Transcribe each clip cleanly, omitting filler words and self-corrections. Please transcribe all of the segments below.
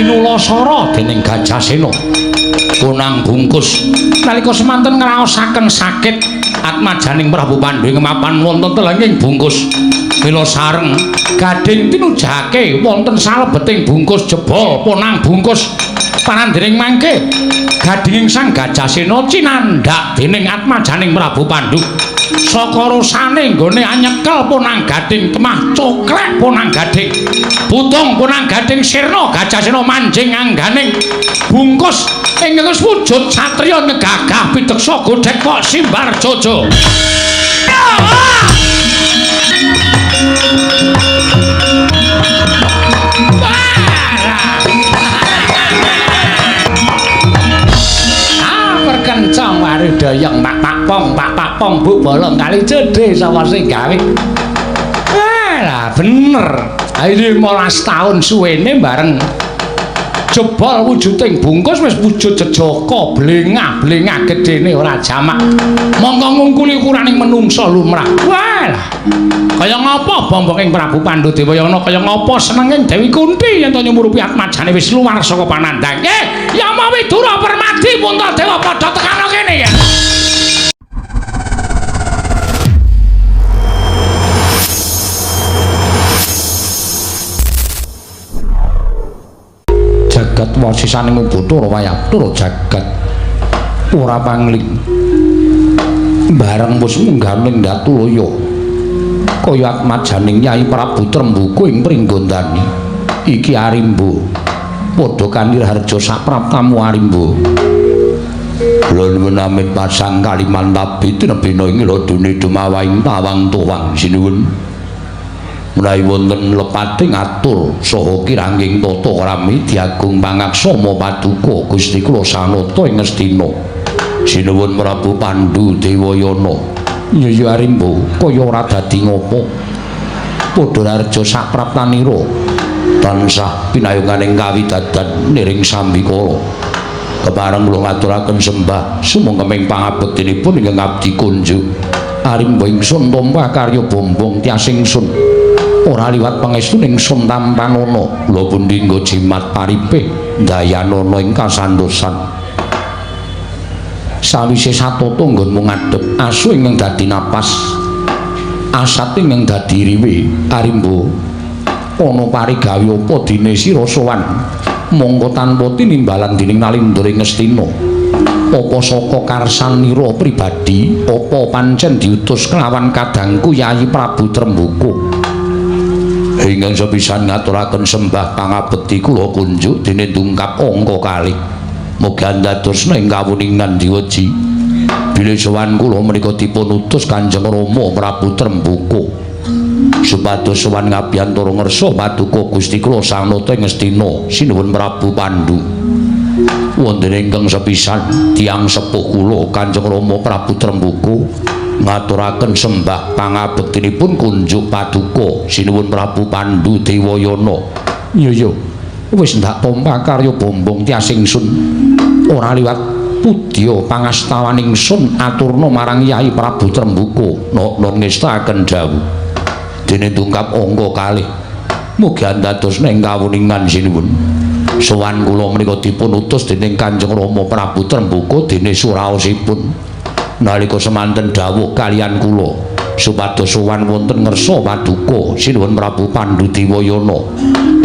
Pinulasara dening Gajahsena. Punang bungkus nalika semanten ngraosaken sakit atmajaning Prabu Pandhu ing mapan wonten telenging bungkus. Mila sareng gading tinujake wonten salebeting bungkus jebol ponang bungkus panandhering mangke gadinging Sang Gajahsena cinandhak dening atmajaning Prabu Pandhu. Saka rosane nggone anyekel ponang gading temah coklek ponang gading putung ponang gading sirna Gajahsena manjing angganing bungkus ing wujud satriya ngegagah pideksa godhek kok simbar jojo. Perkencong warudoyong pak pak pong pak pak pong bu bolong kali cedhe sapa sing gawe. Lah bener. 15 tahun suwene bareng jebol wujuding bungkus wis wujud jejaka blengah-blengah gedene ora jamak. Mongko ngungkuli ukuraning menungsa lumrah. Wah lah. Kaya ngapa bombonging Prabu Pandhu Dewayana kaya ngapa senenging Dewi Kunti yen to nyumurupi atmajane wis luar saka panandhang. Yama Widura Permadi Puntadewa padha tekana kene ya. Jagat wasisaning Bathara Wayabthara jagat ora pangling. Bareng wis munggah ning Datulaya kaya atmajaning Nyai Prabu Trembuka ing Pringgondani. Iki Arimba padha kanirharja sapraptamu Arimba. Kula nuwun amit pasang Kalimantabi tinebina ing ladune dumawaing tawang tuwang sinuwun. Menawi wonten lepating atur saha kiranging tata krami diagung pangaksama paduka Gusti kula sanata ing Ngastina. Sinuwun Prabu Pandhu Dewayana. Ya Arimba kaya ora dadi ngopo. Padha harja sapraptanira tansah pinayunganing kawidadan niring sambikala. Kepareng kula ngaturaken sembah sumangga pangabektinipun ingkang abdi kunjuk. Arimba ingsun tampa karya bombong tias ingsun. Ora liwat pangestu ingsun tampanana. Kula pundi nggo jimat paripih ndayanana ing kasantosan. Sawise satata nggonmu ngadhep asu ingkang dadi napas, asat ingkang dadi riwe. Arimba ana parigawe apa dene sira sowan mongko tanpa tinimbalan dening Nalindra ing Ngastina. Apa saka karsanira pribadi apa pancen diutus kelawan kadangku Yayi Prabu Trembuka? Ingkang sepisan ngaturaken sembah pangabekti kula kunjuk dene dungkap angka kalih. Mugi andadosna ing kawuningan diweji. Bilih sowan kula menika dipun utus Kanjeng Rama Prabu Trembuka supados sowan ngabiyantara ngersa paduka Gusti kula Sanata ing Ngastina. Sinuwun Prabu Pandhu. Wonten ingkang sepisan tiyang sepuh kula Kanjeng Rama Prabu Trembuka ngaturaken sembah pangabektinipun kunjuk paduka sinuwun Prabu Pandhu Dewayana. Iya ya wis ndak tampa karya bombong tias ingsun ora liwat pudya pangastawan ingsun aturna marang Yayi Prabu Trembuka. Nok ngestakaken dawuh dene tungkap angka kalih. Mugi andadosna ing kawuningan sinuwun. Sowan kula menika dipun utus dening Kanjeng Rama Prabu Trembuka dene suraosipun nalika semanten dawuh kalian kula supados sowan wonten ngersa paduka sinuwun Prabu Pandhu Dewayana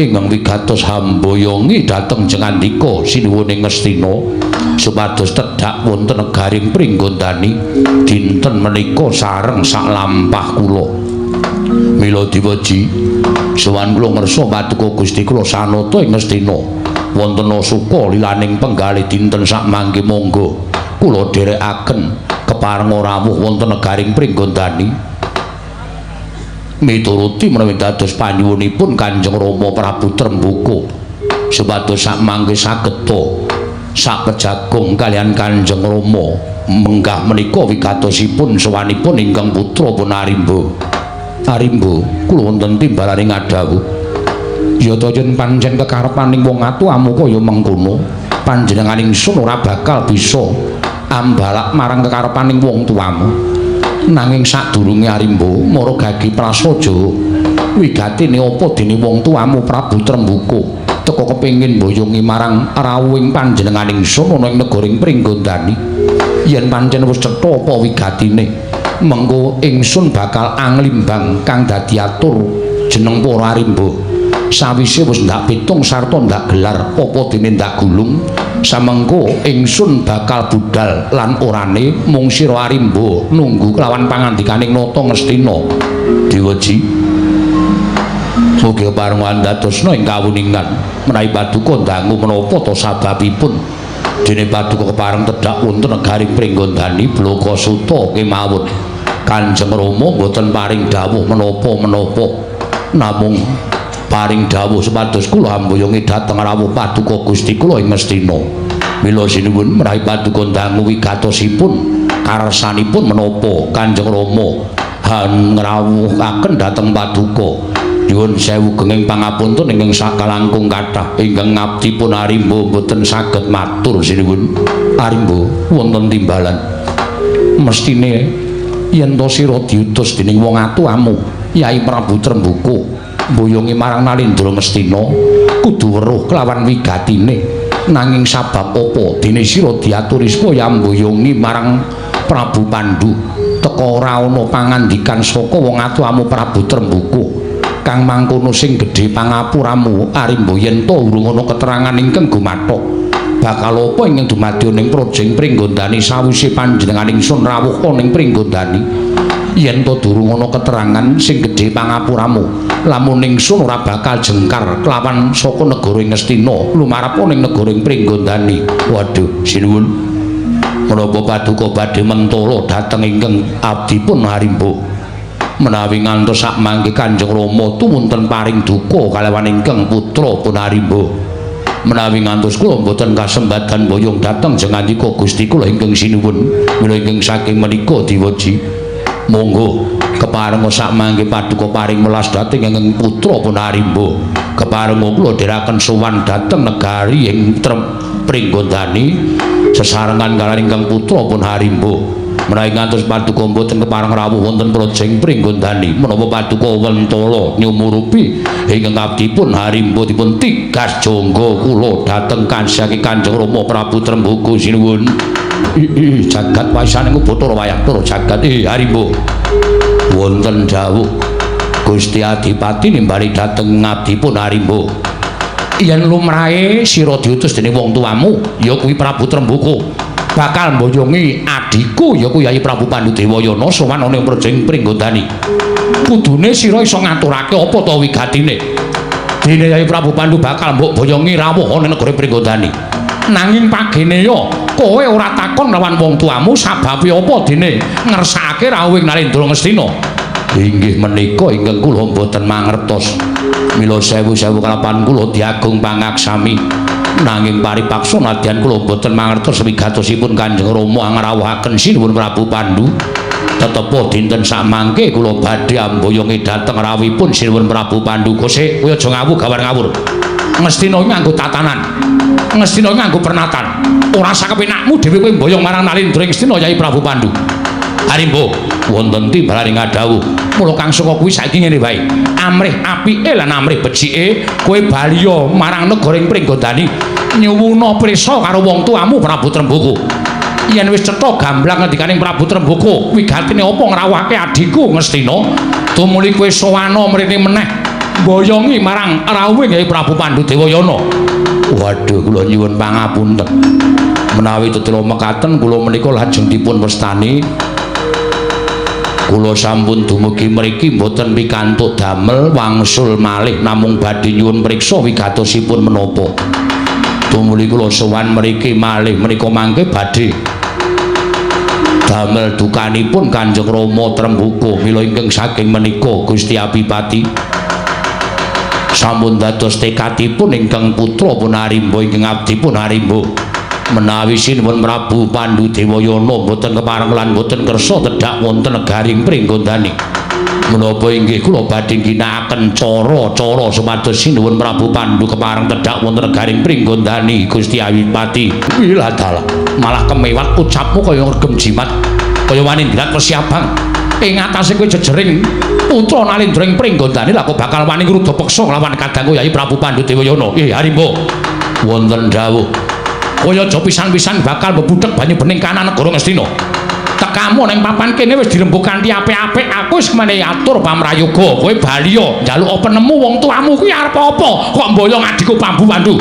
ingkang wigatos hamboyongi dhateng jengandika sinuwun ing Ngastina supados tedhak wonten negaring Pringgondani dinten menika sareng saklampah kula. Mila diweji sowan kula ngersa paduka Gusti kula sanata ing Ngastina wonten suka lilaning penggalih dinten sakmangke monggo kula dherekaken kepareng rawuh wonten negaring Pringgondani mituruti menawi dados panyuwunipun Kanjeng Rama Prabu Trembuka supados sakmangke sageta sapejagung kalian Kanjeng Rama menggah menika wigatosipun sowanipun ingkang putra pun Arimba. Arimba kula wonten timbalane ngadhawuh. Ya ta yen pancen kekarepaning wong atuamu kaya mengkono, panjenengan ingsun ora bakal bisa ambalak marang kekarepaning wong tuamu. Nanging sadurunge Arimba mara gagi prasaja wigatine apa dene wong tuamu Prabu Trembuka Teka kepengin mboyongi marang rawuhing panjenengan ingsun ana ing negaring Pringgondani. Yen pancen wis cetha apa wigatine, mengko ingsun bakal anglimbang kang dadi atur jeneng para arimba. Sawise wis ndak pitung sarta ndak gelar apa dene ndak gulung, samengko ingsun bakal budal lan orane mung sira arimba nunggu kelawan pangandikaning Nata Ngastina. Dewaji, mugi pareng andadosna ing kawuningan menawi paduka dangu menapa ta sababipun dene paduka kepareng tedhak wonten negari Pringgondani Blaka Suta kemawon. Kanjeng Rama mboten paring dawuh menapa-menapa, namung paring dawuh supados kula amboyongi dhateng rawuh paduka Gusti kula ing Ngastina. Mila sinuwun menawi paduka dangu wigatosipun karsanipun menapa Kanjeng Rama han ngrawuhaken dhateng paduka. Nyuwun sewu genging pangapunten ingkang sakalangkung kathah ingkang ngabdipun arimba mboten saged matur sinuwun. Arimba wonten timbalan. Mestine yen to sira diutus dening wong atuamu Yai Prabu Trembuka mboyongi marang Nalendra Ngastina kudu weruh kelawan wigatine. Nanging sabab apa dene sira diaturi supaya mboyongi marang Prabu Pandu teka ora ana pangandikan saka wong atuamu Prabu Trembuka kang mangkono sing gedhe pangapuramu arimba yen to urung ana keterangan ingkang gumathok bakal apa ingkang dumadya ning projeng Pringgondani sawise panjenengan ingsun rawuh ana ing Pringgondani. Yen to durung ana keterangan sing gedhe pangapuramu lamun ingsun ora bakal jengkar kelawan saka negara Ngastina lumarap ana ing negara Pringgondani. Waduh sinuwun, menapa paduka badhe mentala dhateng ingkang abdipun arimba menawi ngantos sak mangke Kanjeng Rama tumunten paring duka kalawan ingkang putra pun arimba. Menawi ngantos kula mboten kasembatan boyong dhateng jengandika Gusti kula ingkang sinuwun. Mila ingkang saking menika diweji monggo keparenga sak mangke paduka paring welas dhateng ingkang putra pun arimba. Keparenga kula dherekaken sowan dhateng negari ing Pringgondani sesarengan kaliyan ingkang putra pun arimba. Menawi ngantos paduka mboten kepareng rawuh wonten projeng Pringgondani menapa paduka wentala nyumurupi ingkang abdipun arimba dipun tigas jangga kula dhateng kansiyake Kanjeng Rama Prabu Trembuka sinuwun. Ih jagat waisane Bathara wayah Bathara jagat. Arimba wonten dawuh Gusti Adipati nimbali dhateng ngabdipun arimba. Yen lumrahe sira diutus dening wong tuamu ya kuwi Prabu Trembuka bakal mboyongi adhiku ya kuwi Yai Prabu Pandu Dewayana sowan ana ing projeng Pringgondani. Kudune sira iso ngaturake apa ta wigatine. Dene Yai Prabu Pandu bakal mbok boyongi rawuh ana ing negara Pringgondani. Nanging pagene ya kowe ora takon lawan wong tuamu sababe apa dene ngersakake rawuhing Nalendra Ngastina. Inggih menika ingkang kula mboten mangertos. Mila sewu-sewu kalapan kula diagung pangaksami. Nanging paripaksa nadyan kula mboten mangertos wigatosipun Kanjeng Rama ngrawuhaken sinuwun Prabu Pandu. Tetepa dinten samangke kula badhe amboyongi dhateng rawuhipun sinuwun Prabu Pandu. Kose kowe aja ngawur gawar ngawur. Ngastina iki nganggo tatanan. Ngastina iki nganggo pernatan. Ora sakepenakmu dhewe kowe mboyong marang Nalendra Ngastina Yai Prabu Pandu. Arimba wonten timbalan ngadhawuh. Mula kang saka kuwi saiki ngene wae. Amrih apike lan amrih becike kowe baliya marang negara ing Pringgondani nyuwuna prisa karo wong tuamu Prabu Trembuka. Yen wis cetha gamblang ngendikaning Prabu Trembuka wigatine apa ngrawuhake adhiku Ngastina, tumuli kowe sowana mrene meneh mboyongi marang rawuhing Yai Prabu Pandu Dewayana. Waduh kula nyuwun pangapunten. Menawi tetela mekaten kula menika lajeng dipun wastani. Kula sampun dumugi mriki mboten pikantuk damel wangsul malih namung badhe nyuwun priksa wigatosipun menapa. Tumuli kula sowan mriki malih menika mangke badhe damel dukanipun Kanjeng Rama Trembuka. Mila ingkang saking menika Gusti Abipati sampun dados tekadipun ingkang putra pun arimba ingkang abdipun arimba. Menawi sinuwun Prabu Pandu Dewayana mboten kepareng lan mboten kersa tedhak wonten negaring Pringgondani. Menapa inggih kula badhe ngginakaken cara-cara supados sinuwun Prabu Pandu kepareng tedhak wonten negaring Pringgondani Gusti Adipati. Wilah dalah, malah kemewat ucapmu kaya ngregem jimat, kaya wani ndrat wesi abang. Ing atase kowe jejering Putra Nalendra ing Pringgondani lha kok bakal wani ngruda peksa nglawan kadangku Yayi Prabu Pandhu Dewayana. Harimba. Wonten dawuh. Kaya aja pisan-pisan bakal mbebudhek banyu bening kanan negara Ngastina. Tekamu ning papan kene wis dirembug kanthi apik-apik, aku wis menehi atur pamrayoga. Kowe bali ya njaluk penemu wong tuamu kuwi arep apa? Kok mboyong adikku Pambu Pandu?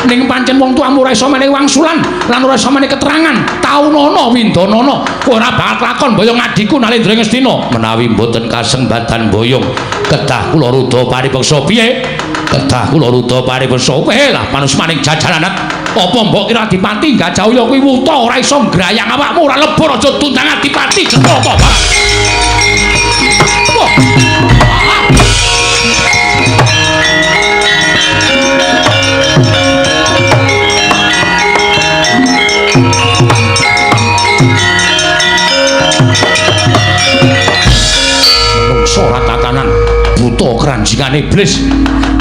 Ning pancen wong tuamu ora iso menehi wangsulan lan ora iso menehi keterangan. Taunana windanana, kowe ora bakal lakon mboyong adikku Nalendra Ngastina. Menawi mboten kasembadan mboyong, kedah kula rudha paripeksa. Piye? Kedah kula rudha paripeksa. Kowe lah manusmaning jajalanat. Apa mbok kira Adipati Gajah Uya kuwi wuta ora iso ngrayang awakmu, ora lebur aja tundang Adipati cetha apa. Menungso ora tatanan, buta keranjingane iblis.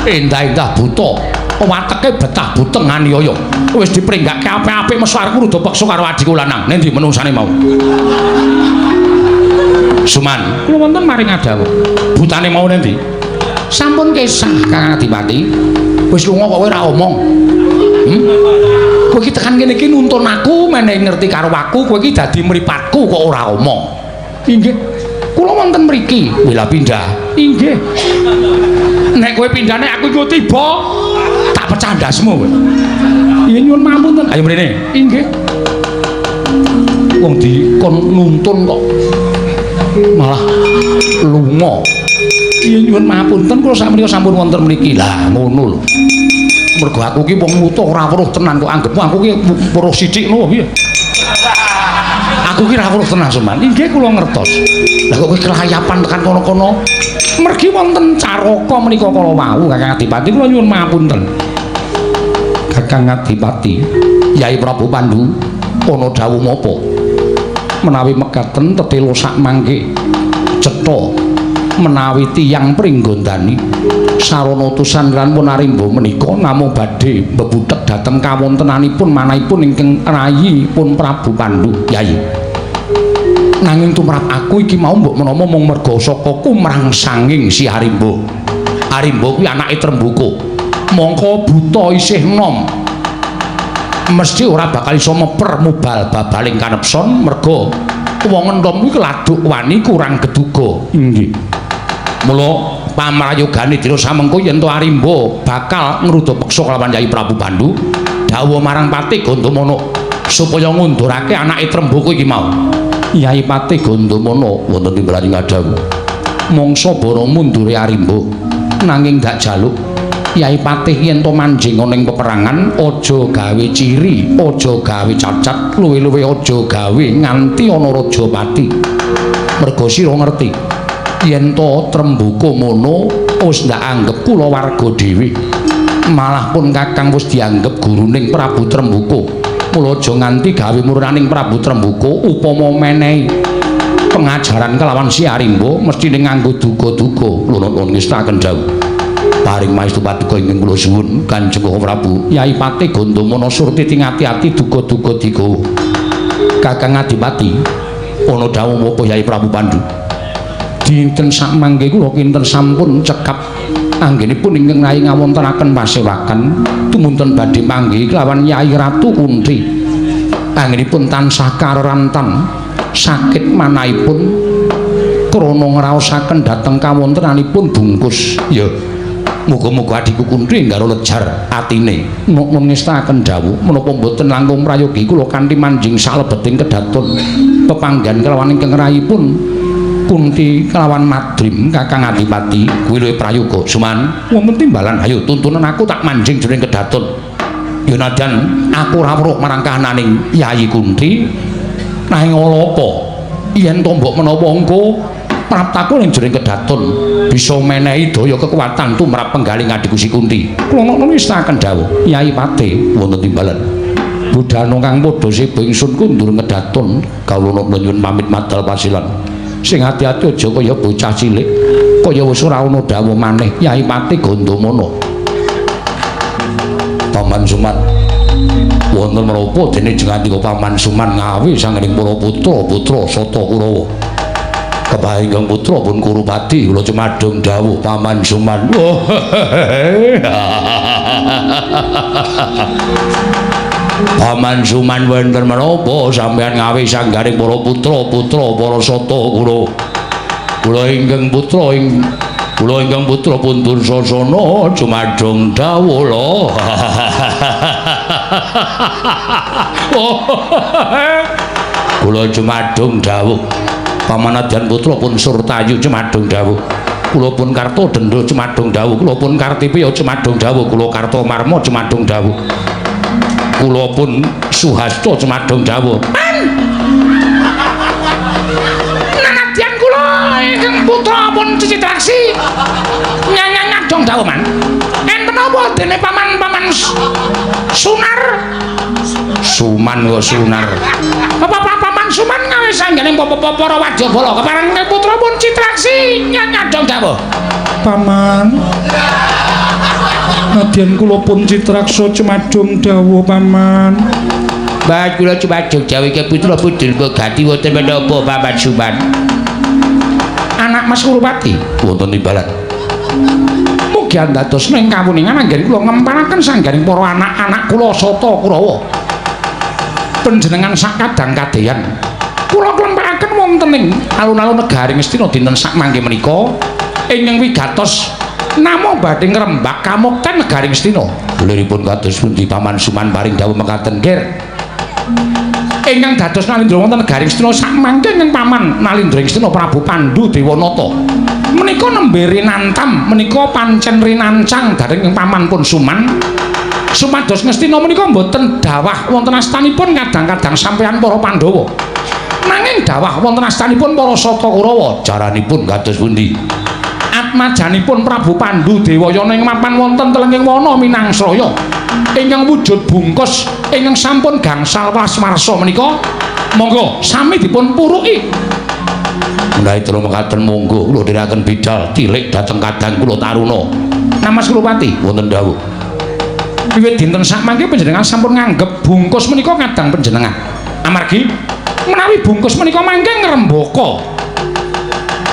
Endah-endah buta, wateke betah buteng aniaya. Wis dipringgake apik-apik mesu arep rudha peksa karo adikku lanang. Ning ndi menungsane mau? Suman, kula wonten maring adawuh. Butane mau ning ndi? Sampun kesah Kang Adipati. Wis lunga kok kowe ora omong. Kowe iki tekan kene iki nuntun aku menehi ngerti karo aku, kowe iki dadi mripatku kok ora omong. Inggih. Kula wonten mriki. Wila pindah. Inggih. Nek kowe pindah nek aku iku tiba tak pecah ndasmu kowe. Iya nyuwun pangapunten. Ayo mrene. Inggih. Wong dikon nuntun kok malah lunga. Iya nyuwun pangapunten kula sakmenika sampun wonten mriki. Lah ngono lho. Mergo aku ki wong wuta ora weruh tenan kok anggepmu aku ki weruh sithik ngono piye. Aku ki ora weruh tenan Suman. Inggih kula ngertos. Lah kok kowe kelayapan tekan kono-kono? Mergi wonten caraka menika kala wau Kakang Adipati kula nyuwun pangapunten. Kakang Adipati, Yai Prabu Pandu ana dawuh menapa? Menawi mekaten tetela sak mangke cetha menawi tiyang Pringgondani sarana utusan lan pun Arimba menika namung badhe mbebudhek dhateng kawontenanipun manahipun ingkang rayipun Prabu Pandu. Yai, nanging tumrap aku iki mau mbok menawa mung merga saka kumrangsanging si Arimba. Arimba kuwi anake Trembuka. Mongko buta isih nom. Mesti ora bakal iso meper mubal babaling kanepson merga wong entom kuwi keladuk wani kurang geduga. Inggih. Mula pamrayogane dina samengko yen to Arimba bakal ngrudha peksa kelawan Yai Prabu Pandu, dawuh marang Patih Gandamana supaya ngundurake anake Trembuka iki mau. Yai Patih Gandamana wonten timbalan ngadhawuh. Mangsa bara mundure Arimba nanging dak jaluk Yai Patih yen to manjing ana ing peperangan aja gawe ciri, aja gawe cacat, luwih-luwih aja gawe nganti ana rajapati. Merga sira ngerti yen to Trembuka mono wis ndak anggep kula warga dhewe. Malah pun kakang wis dianggep guruning Prabu Trembuka. Mula aja nganti gawe murnaning Prabu Trembuka upama menehi pengajaran kelawan si Arimba mesti nganggo duga-duga. Lho ngestaken dawuh. Paring maestu paduka ingkang kula suwun Kanjeng Prabu. Yai Patih Gandamana surti ati-ati duga-duga digawa. Kakang Adipati ana dawuh menapa Yai Prabu Pandu? Dinten sakmangke kula kinten sampun cekap anggenipun ingkang rai ngawontenaken pasewakan tumunten badhe panggih kelawan Yai Ratu Kunti. Anggenipun tansah karerantan sakit manahipun krana ngraosaken dhateng kawontenanipun bungkus. Ya muga-muga adhiku Kunti nggaro lejar atine. Nuwun ngestaken dawuh menapa mboten langkung prayogi kula kanthi manjing salebeting kedaton pepanggihan kelawan ingkang rayipun Kunti kelawan Madrim Kakang Adipati kuwi luwih prayoga. Suman wonten timbalan, ayo tuntunan aku tak manjing jroning kedaton. Ya nadyan aku ora weruh marang kahananing Yayi Kunti nanging ala apa yen to mbok menawa engko praptaku ning jroning kedaton bisa menehi daya kekuatan tumrap penggaling adhiku si Kunti. Kula ngono ngestaken dawuh Yai Patih wonten timbalan. Budhana kang padha seba ingsun kundur ngedaton kawula nyuwun pamit madal pasilan. Sing ati-ati aja kaya bocah cilik kaya wis ora ana dawuh maneh Yai Patih Gandamana. Paman Suman wonten menapa dene jeng andika Paman Suman ngawi sanggening para putra-putra Sata Kurawa. Kepah ingkang putra pun Kurupati kula cumadung dawuh Paman Suman. Paman Suman wonten menapa sampeyan ngawi sanggaring para putra-putra para sata kula. Kula ingkang putra ing kula ingkang putra pun Dursasana cumadung dawuh lho. Kula cumadung dawuh Pamanadyan putra pun Surtayu cumadung dawuh. Kula pun Kartadenda cumadung dawuh. Kula pun Kartipiya cumadung dawuh. Kula Kartamarma cumadung dawuh. Kula pun Suhasta cumadung dawuh. Pan. Nanadyan kula ingkang putra pun Citraksi nyanyang ngadong dawuh man. Enten apa dene paman-paman Sunar? Suman kok Sunar. Bapak Paman Suman ngawis angganing para wadyabala kepareng putra pun Citraksi nyanyadong dawuh. Paman. Nadyan kula pun Citraksa cumadung dawuh Paman. Mbah kula cumadung dawuh ke putra pun Durmagati wonten menapa Paman Suman? Anak Mas Kurupati wonten timbalan. Mugi andados ing kawuningan anggen kula ngempalaken sanggaring para anak-anak kula Sata Kurawa. Panjenengan sakadang kadeyan kula klempakaken wonten ing alun-alun negari Ngastina dinten sakmangke menika ingkang wigatos namung badhe ngrembak kamukten negari Ngastina. Liripun kados pundi Paman Suman paring dawuh mekaten Ger? Ingkang dados Nalindra wonten negari Ngastina sakmangke ingkang paman Nalindra Ngastina Prabu Pandhu Dewanata menika nembe rinantam menika pancen rinancang dhateng paman pun Suman. Supados Ngastina menika mboten dawah wonten astanipun kadang-kadang sampeyan para Pandhawa. Nanging dawah wonten astanipun para Sata Kurawa. Caranipun kados pundi? Atmajanipun Prabu Pandhu Dewayana ing mapan wonten telenging wana Minangsraya ingkang wujud bungkus ingkang sampun gangsal welas warsa menika monggo sami dipun puruki. Menawi terus mekaten monggo kula dherekaken bidal tilik dhateng kadang kula Taruna. Namas Kurupati wonten dawuh. Wiwit dinten sakmangke panjenengan sampun nganggep bungkus menika kadang panjenengan. Amargi menawi bungkus menika mangke ngrembaka.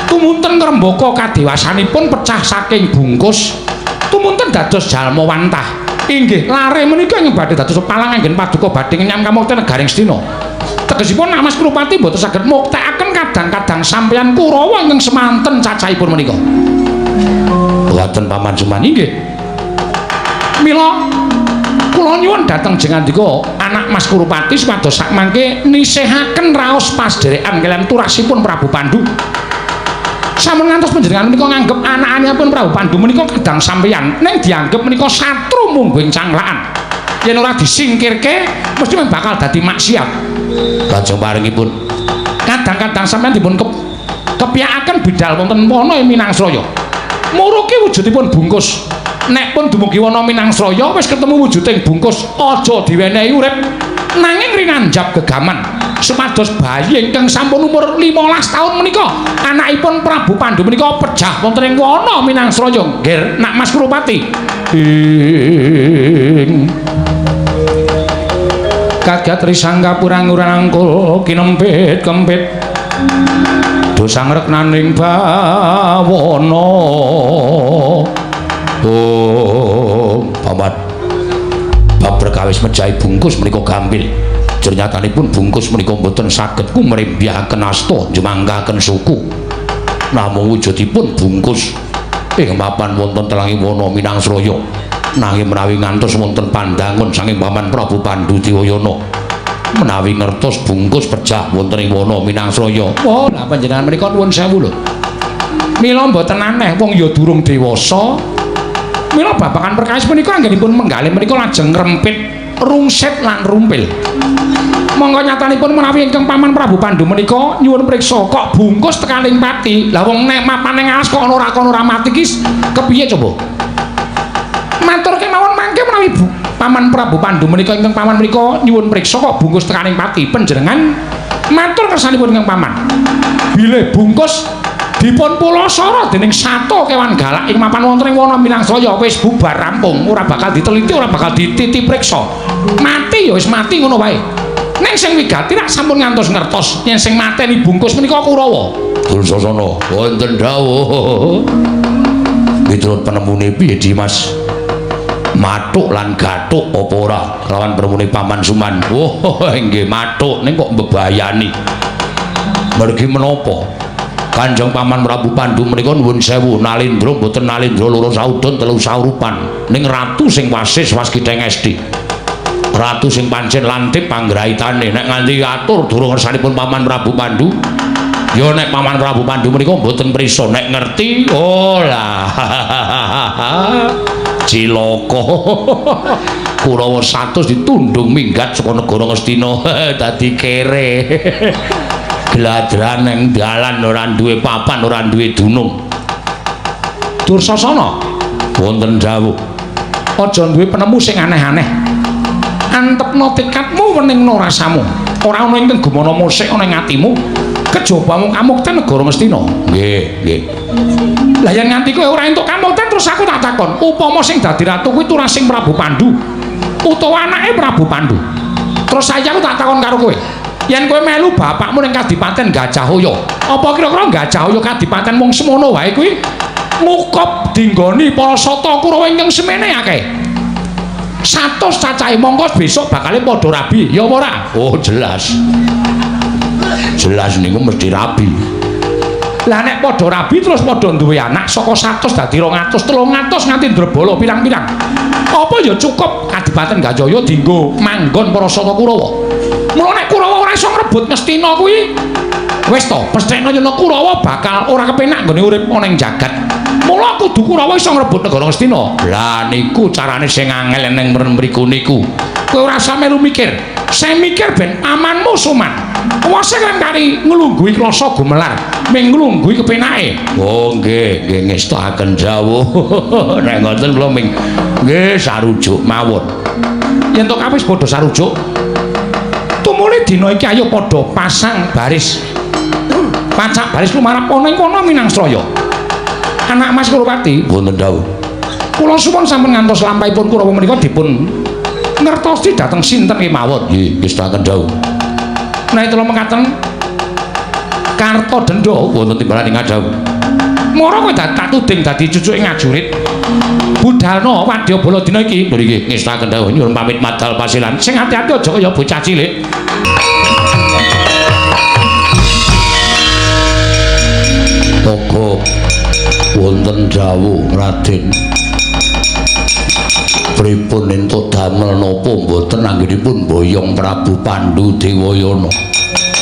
Tumunten ngrembaka kadewasanipun pecah saking bungkus, tumunten dados jalma wantah. Inggih, lare menika ingkang badhe dados palang anggen paduka badhe ngenyam kamukten negari Ngastina. Tegesipun Mas Kurupati mboten saged muktekaken kadang-kadang sampeyan Kurawa ingkang semanten cacahipun menika. Mboten Paman Suman inggih. Mila kula nyuwun dhateng jengandika anak Mas Kurupati supados sakmangke nisihaken raos pasdherekan kaliyan turasipun Prabu Pandhu. Sampun ngantos panjenengan menika nganggep anak-anakipun Prabu Pandhu menika kadang sampeyan ning dianggep menika satru mungguing canglakan. Yen ora disingkirke mesti bakal dadi maksiat. Lajeng paringipun kadang-kadang sampeyan dipun kepiyakaken bidal wonten wana Minangsraya. Muruki wujudipun bungkus. Nek pun dumugi wana Minangsraya wis ketemu wujuding bungkus aja diwenehi urip nanging rinanjab gegaman supados bayi ingkang sampun umur 15 taun menika anakipun Prabu Pandhu menika pejah wonten ing wana Minangsraya. Nggih, Nak Mas Kurupati. Ing kagat risangka purang-urangkul kinempit kempit dosang reknaning bawana. Oh, paman. Bab perkawis mejahi bungkus menika gampil. Jernyatanipun bungkus menika mboten saged kumrembyahaken asta njemangkaken suku. Namung wujudipun bungkus ing mapan wonten telanging wana Minangsraya. Nanging menawi ngantos wonten pandangun saking paman Prabu Pandhu Dewayana menawi ngertos bungkus pejah wonten ing wana Minangsraya. Wah, lah panjenengan menika nuwun sewu lho. Mila mboten aneh wong ya durung dewasa. Mila babagan perkawis menika anggenipun menggalih menika lajeng ngrempit rungsit lan rumpil. Monggo nyatanipun menawi ingkang paman Prabu Pandhu menika nyuwun priksa kok bungkus tekaning pati. Lah wong nek mapan ning alas kok ana ora kono ora mati ki kepiye coba? Matur kemawon mangke menawi paman Prabu Pandhu menika ingkang paman menika nyuwun priksa kok bungkus tekaning pati. Panjenengan matur kersanipun ingkang paman. Bilih bungkus dipun pulasara dening sato kewan galak ing mapan wonten ing wana Minangsraya wis bubar rampung, ora bakal diteliti, ora bakal dititi priksa. Mati ya wis mati ngono wae. Ning sing wigati rak sampun ngantos ngertos yen sing mateni bungkus menika Kurawa. Dursasana wonten dawuh. Miturut penemune piye Dimas? Mathuk lan gathuk apa ora lawan penemune Paman Suman? Oh, nggih mathuk ning kok mbebayani. Mergi menapa? Kanjeng Paman Prabu Pandu menika nuwun sewu nalindra mboten nalindra loro saudon telu saurupan ning ratu sing wasis waskita ngesti. Ratu sing pancen lantip panggraitane nek nganti atur durung ngersanipun Paman Prabu Pandu. Ya nek Paman Prabu Pandu menika mboten prisa nek ngerti oh lah cilaka. Kurawa 100 ditundung minggat saka negara Ngastina dadi kere. Gladran nang dalan ora duwe papan ora duwe dunung. Dursasana wonten dawuh. Aja duwe penemu sing aneh-aneh. Antepno tekadmu weningno rasamu. Ora ana ingkang gumana musik ana ing atimu. Kejaba mung kamukten negara Ngastina. Nggih, nggih. Lah yen nganti kowe ora entuk kamukten terus aku tak takon, upama sing dadi ratu kuwi turasing Prabu Pandu utawa anake Prabu Pandu. Terus saya aku tak takon karo kowe. Yen kowe melu bapakmu ning Kadipaten Gajahaya, apa kira-kira Gajahaya Kadipaten mung semono wae kuwi ngukop dinggoni para sata Kurawa ingkang semene akeh. 100 cacahe mongko besok bakale padha rabi, ya apa ora? Oh, jelas. Jelas niku mesti rabi. Lah nek padha rabi terus padha duwe anak saka 100 dadi 200, 300 nganti ndrebala pirang-pirang. Apa ya cukup Kadipaten Gajahaya dinggo manggon para sata Kurawa? Mula nek Kurawa ora iso ngrebut Ngastina kuwi wis to, pesthekno yen Kurawa bakal ora kepenak nggone urip ana ing jagat. Mula kudu Kurawa iso ngrebut negara Ngastina. Lah niku carane sing angel ning mriku niku. Kowe ora usah melu mikir. Sing mikir ben amanmu Suman. Kuwase kan kari nglungguhi klasa gumelar, ming nglungguhi kepenake. Oh nggih, nggih ngestokaken dawuh. Nek ngoten kula ming nggih sarujuk mawon. Yen to kabeh padha sarujuk, tumuli dina iki ayo padha pasang baris. Pacak baris lumarap ana ing kono Minangsraya. Anak Mas Kurupati wonten dawuh. Kula suwun sampun ngantos lampahipun Kurawa menika dipun ngertosi dhateng sinten kemawon. Nggih, ngestokaken dawuh. Menawi kula mekaten Karta Denda wonten timbalan ing dawuh. Mara kowe tak tuding dadi cucuke ngajurit. Budalna wadyabala dina iki. Nggih, ngestokaken dawuh nyuwun pamit madal pasilan. Sing ati-ati aja kaya bocah cilik. Toko wonten dawuh Raden. Pripun entuk damel napa mboten anggenipun boyong Prabu Pandu Dewayana.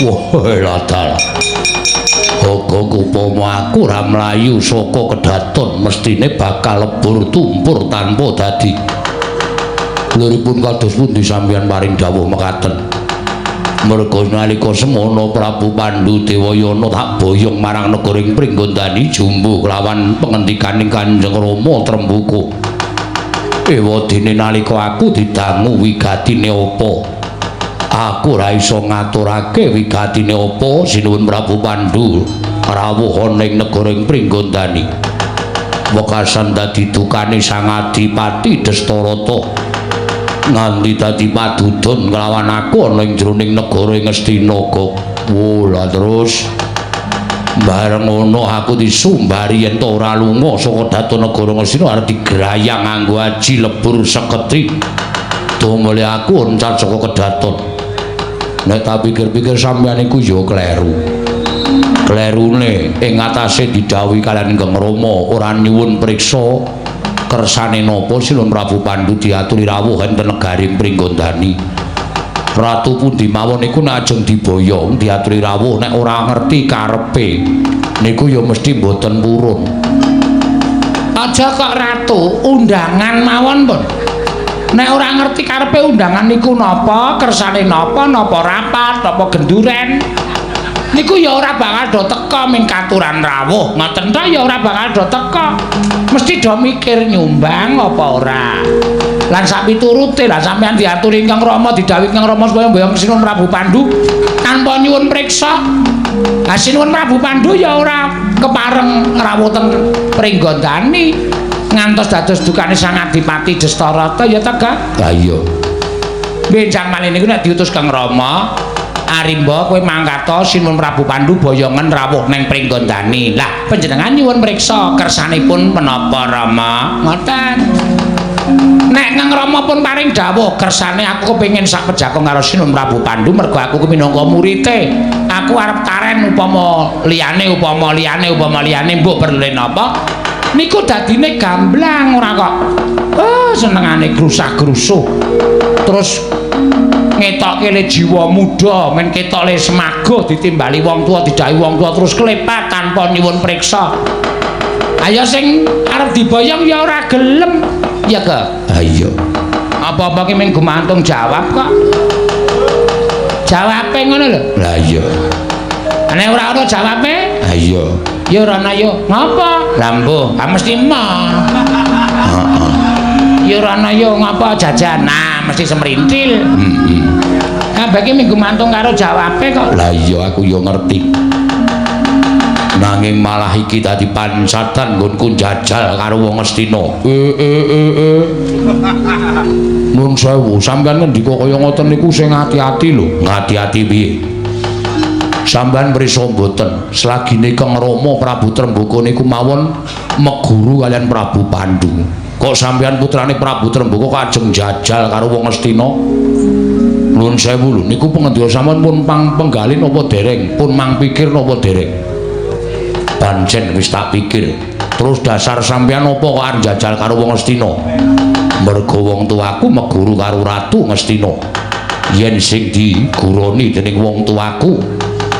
Wah, ladal. Oga upama aku ora mlayu saka kedaton mestine bakal lebur tumpur tanpa dadi. Luripun kados pundi sampeyan paring dawuh mekaten? Merga nalika semono Prabu Pandu Dewayana tak boyong marang negara ing Pringgondani jumbuh kelawan pangandikaning Kanjeng Rama Trembuka. Ewadene nalika aku didangu wigatine apa? Aku ora iso ngaturake wigatine apa sinuwun Prabu Pandu rawuh ana ing negara ing Pringgondani. Wekasan dadi dukane Sang Adipati Destarata. Nganti dadi padudon nglawan aku ana ing jroning negara ing Ngastina. Lah terus bareng ngono aku disumbari yen to ora lunga saka daton negara Ngastina arep digrayang nganggo aji lebur seketi. Tumule aku oncat saka kedaton. Nek tak pikir-pikir sampeyan iku ya kleru. Klerune ing atase didhawuhi kaliyan Ingkang Rama ora nyuwun priksa kersane napa Sinuwun Prabu Pandu diaturi rawuh enten negari Pringgondani. Ratu pundi mawon niku nek ajeng diboyong diaturi rawuh nek ora ngerti karepe niku ya mesti mboten purun. Aja kok ratu undangan mawon pun. Nek ora ngerti karepe undangan niku napa, kersane napa, napa rapat, napa genduren. Niku ya ora bakal do teka ming katuran rawuh. Ngoten ta ya ora bakal do teka. Mesti do mikir nyumbang apa ora. Lan sak piturute lah sampeyan diaturi Ingkang Rama, didhawuhi Ingkang Rama supaya mboyong Sinuwun Prabu Pandu tanpa nyuwun priksa. Lah Sinuwun Prabu Pandu ya ora kepareng rawuh teng Pringgondani ngantos dados dukane Sang Adipati Destarata ya ta, Gak? Lah iya. Benjang malih niku nek diutus Kang Rama, Arimba kowe mangkata Sinuwun Prabu Pandu boyongen rawuh neng Pringgondani. Lah panjenengan nyuwun mriksa kersanipun menapa Rama? Ngoten. Nek Kang Rama pun paring dawuh kersane aku kepengin sak pejako karo Sinuwun Prabu Pandu mergo aku ku minangka murite. Aku arep taren upama liyane upama liyane upama liyane mbok perlune napa? Niku dadine gamblang ora kok. Oh, senengane grusah-grusuh. Terus ngetokke le jiwa muda, men ketok le semagoh ditimbali wong tuwa, didhawuhi wong tuwa terus klepat tanpa nyuwun priksa. Ayo sing arep diboyong ya ora gelem. Ya ke? Ha iya. Apa-apa ki mung gumantung jawab kok. Jawabe ngono lho. Lah iya. Nek ora ana jawabe, Ha iya. ya ora ana yo. Ngapa? Lah mbuh, ha mesti emoh. Heeh. Ya ora ana yo ngapa jajan. Nah, mesti semrintil. Heeh. Kabeh ki mung gumantung karo jawabe kok. Lah iya aku yo ngerti. Nanging malah iki dadi pancatan nggonku njajal karo wong Ngastina. Nuwun sewu, sampeyan ngendika kaya ngoten niku sing ati-ati lho. Ngati-ati piye? Sampeyan mrisa mboten, selagine Kang Rama Prabu Trembaka niku mawon meguru kaliyan Prabu Pandu. Kok sampeyan putrane Prabu Trembaka kok ajeng njajal karo wong Ngastina? Nuwun sewu lho, niku pengendika sampeyan pun pang penggalih napa dereng? Pun mang pikir napa dereng? Pancen wis tak pikir. Terus dasar sampeyan apa kok arep njajal karo wong Ngastina? Mergo wong tuaku meguru karo Ratu Ngastina. Yen sing diguroni dening wong tuaku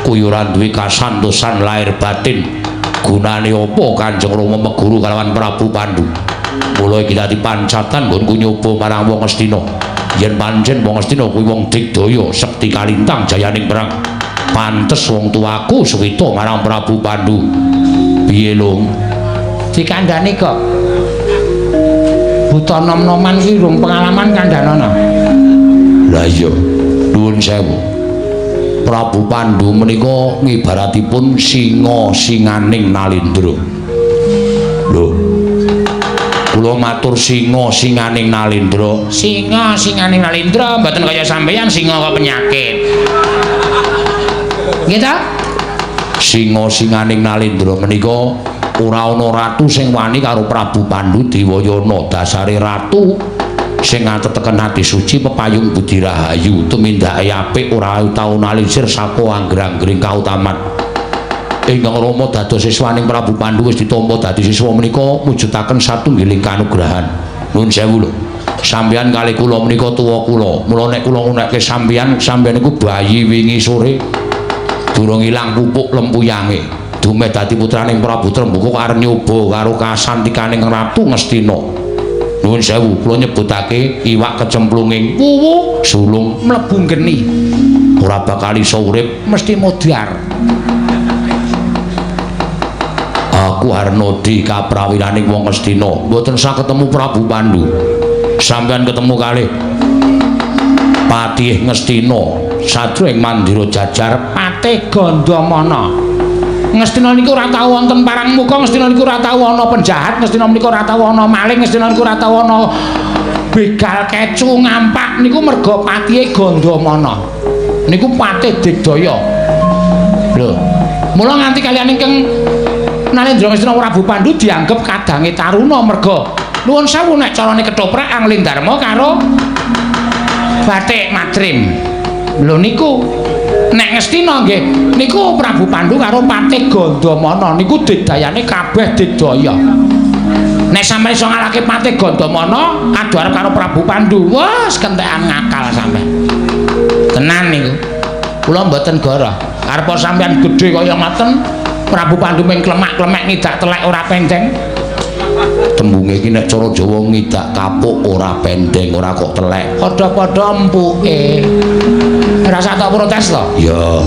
kuwi ora duwe kasantosan lahir batin. Gunane apa Kanjeng Rama meguru kalawan Prabu Pandu? Mula iki dadi pancatan nggonku nyoba marang wong Ngastina. Yen pancen wong Ngastina kuwi wong digdaya, sekti kalintang jayaning perang. Pantes wong tuaku suwita marang Prabu Pandu. Piye, Lung? Dikandhani kok. Buta nom-noman ki rung pengalaman kandhanana. Lah iya, nuwun sewu. Prabu Pandu menika ngibaratipun singa singaning Nalendra. Lho. Kula matur singa singaning Nalendra. Singa singaning Nalendra mboten kaya sampeyan singa kok penyakit. Nggih ta? Singa singaning Nalendra menika ora ana ratu sing wani karo Prabu Pandu Dewayana. Dasare ratu sing ngateteken ati suci pepayung budi rahayu tumindake apik ora tau nalisir saka angger-anggering kautaman. Ingkang Rama dados siswaning Prabu Pandu wis ditampa dadi siswa menika mujudaken satunggiling kanugrahan. Nuwun sewu lho. Sampeyan kalih kula menika tuwa kula. Mula nek kula ngunekke sampeyan, sampeyan niku bayi wingi sore durung ilang pupuk lempuyange. Dumeh dadi putraning Prabu Trembaka kok arep nyoba karo kasantikaning Ratu Ngastina. Nuwun sewu, kula nyebutake iwak kecemplunging wuwu sulung mlebu geni. Ora bakal iso urip, mesti modar. Aku Harnodi kaprawiraning wong Ngastina, mboten sah ketemu Prabu Pandu. Sampeyan ketemu kalih Patih Ngastina sajroning mandira jajar Patih Gandamana. Ngastina niku ora tau wonten parang muka, Ngastina niku ora tau ana penjahat, Ngastina menika ora tau ana maling, Ngastina niku ora tau ana begal kecu ngampak niku merga patihe Gandamana. Niku patih digdaya. Lho, mula nganti kaliyan ingkang Nalendra Ngastina Prabu Pandu dianggep kadange taruna merga nuwun sewu nek carane ketoprak Angling Darma karo Batik Madrim. Lho niku nek Ngastina nggih niku Prabu Pandu karo Patih Gandamana niku digdayane kabeh digdaya. Nek sampeyan iso ngalahke Patih Gandamana adu arep karo Prabu Pandu, wah kentekan ngakal sampeyan. Tenan niku. Kula mboten goroh. Arep sampeyan gedhe kaya ngoten, Prabu Pandu mung klemak-klemek ngidak telek ora pendeng. Tembunge iki nek cara Jawa ngidak kapuk ora pendeng, ora kok telek. Padha-padha empuke. Rasa tak protes to? Ya.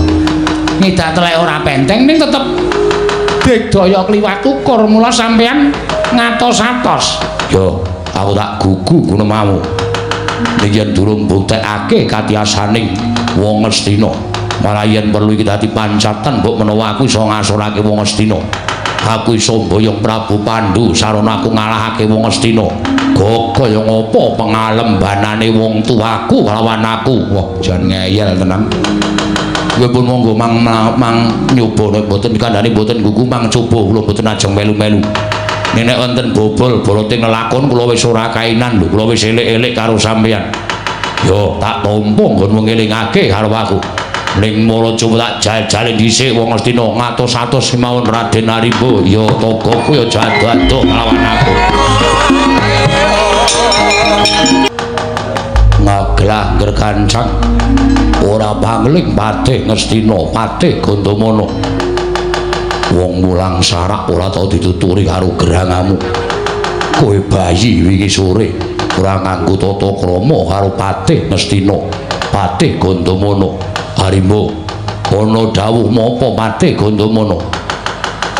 Ngidak telek ora pendeng ning tetep digdaya kliwat ukur, mula sampeyan ngatos-atos. Ya, aku tak gugu ngono mau. Ning yen durung buktekake katiasaning wong Ngastina, malah yen perlu iki dadi pancatan mbok menawa aku iso ngasorake wong Ngastina. Aku iso mboyong Prabu Pandu sarana aku ngalahake wong Astina. Kaya ngapa pengalembanane wong tuaku kelawan aku. Wah, jan ngeyel tenan. Kowe pun monggo mang mang nyoba nek mboten kandhane mboten gugu mang coba kula mboten ajeng melu-melu. Nek wonten bobol bolote ngelakon kula wis ora kainan lho, kula wis elik-elik karo sampeyan. Yo tak tampa nggon ngelingake karo aku. Ning mara coba tak jajale dhisik wong Astina ngatos-atos kemawon Raden Arimba. Ya togoku ya jatuh-jatuh kelawan aku. Ngaglah nggergancang ora pangling patih Ngastina, patih Gandamana. Wong mulang sarak ora tau dituturi karo gerangamu. Kowe bayi wingi sore ora nganggo tata krama karo patih Ngastina, patih Gandamana. Arimba, ana dawuh menapa patih Gandamana?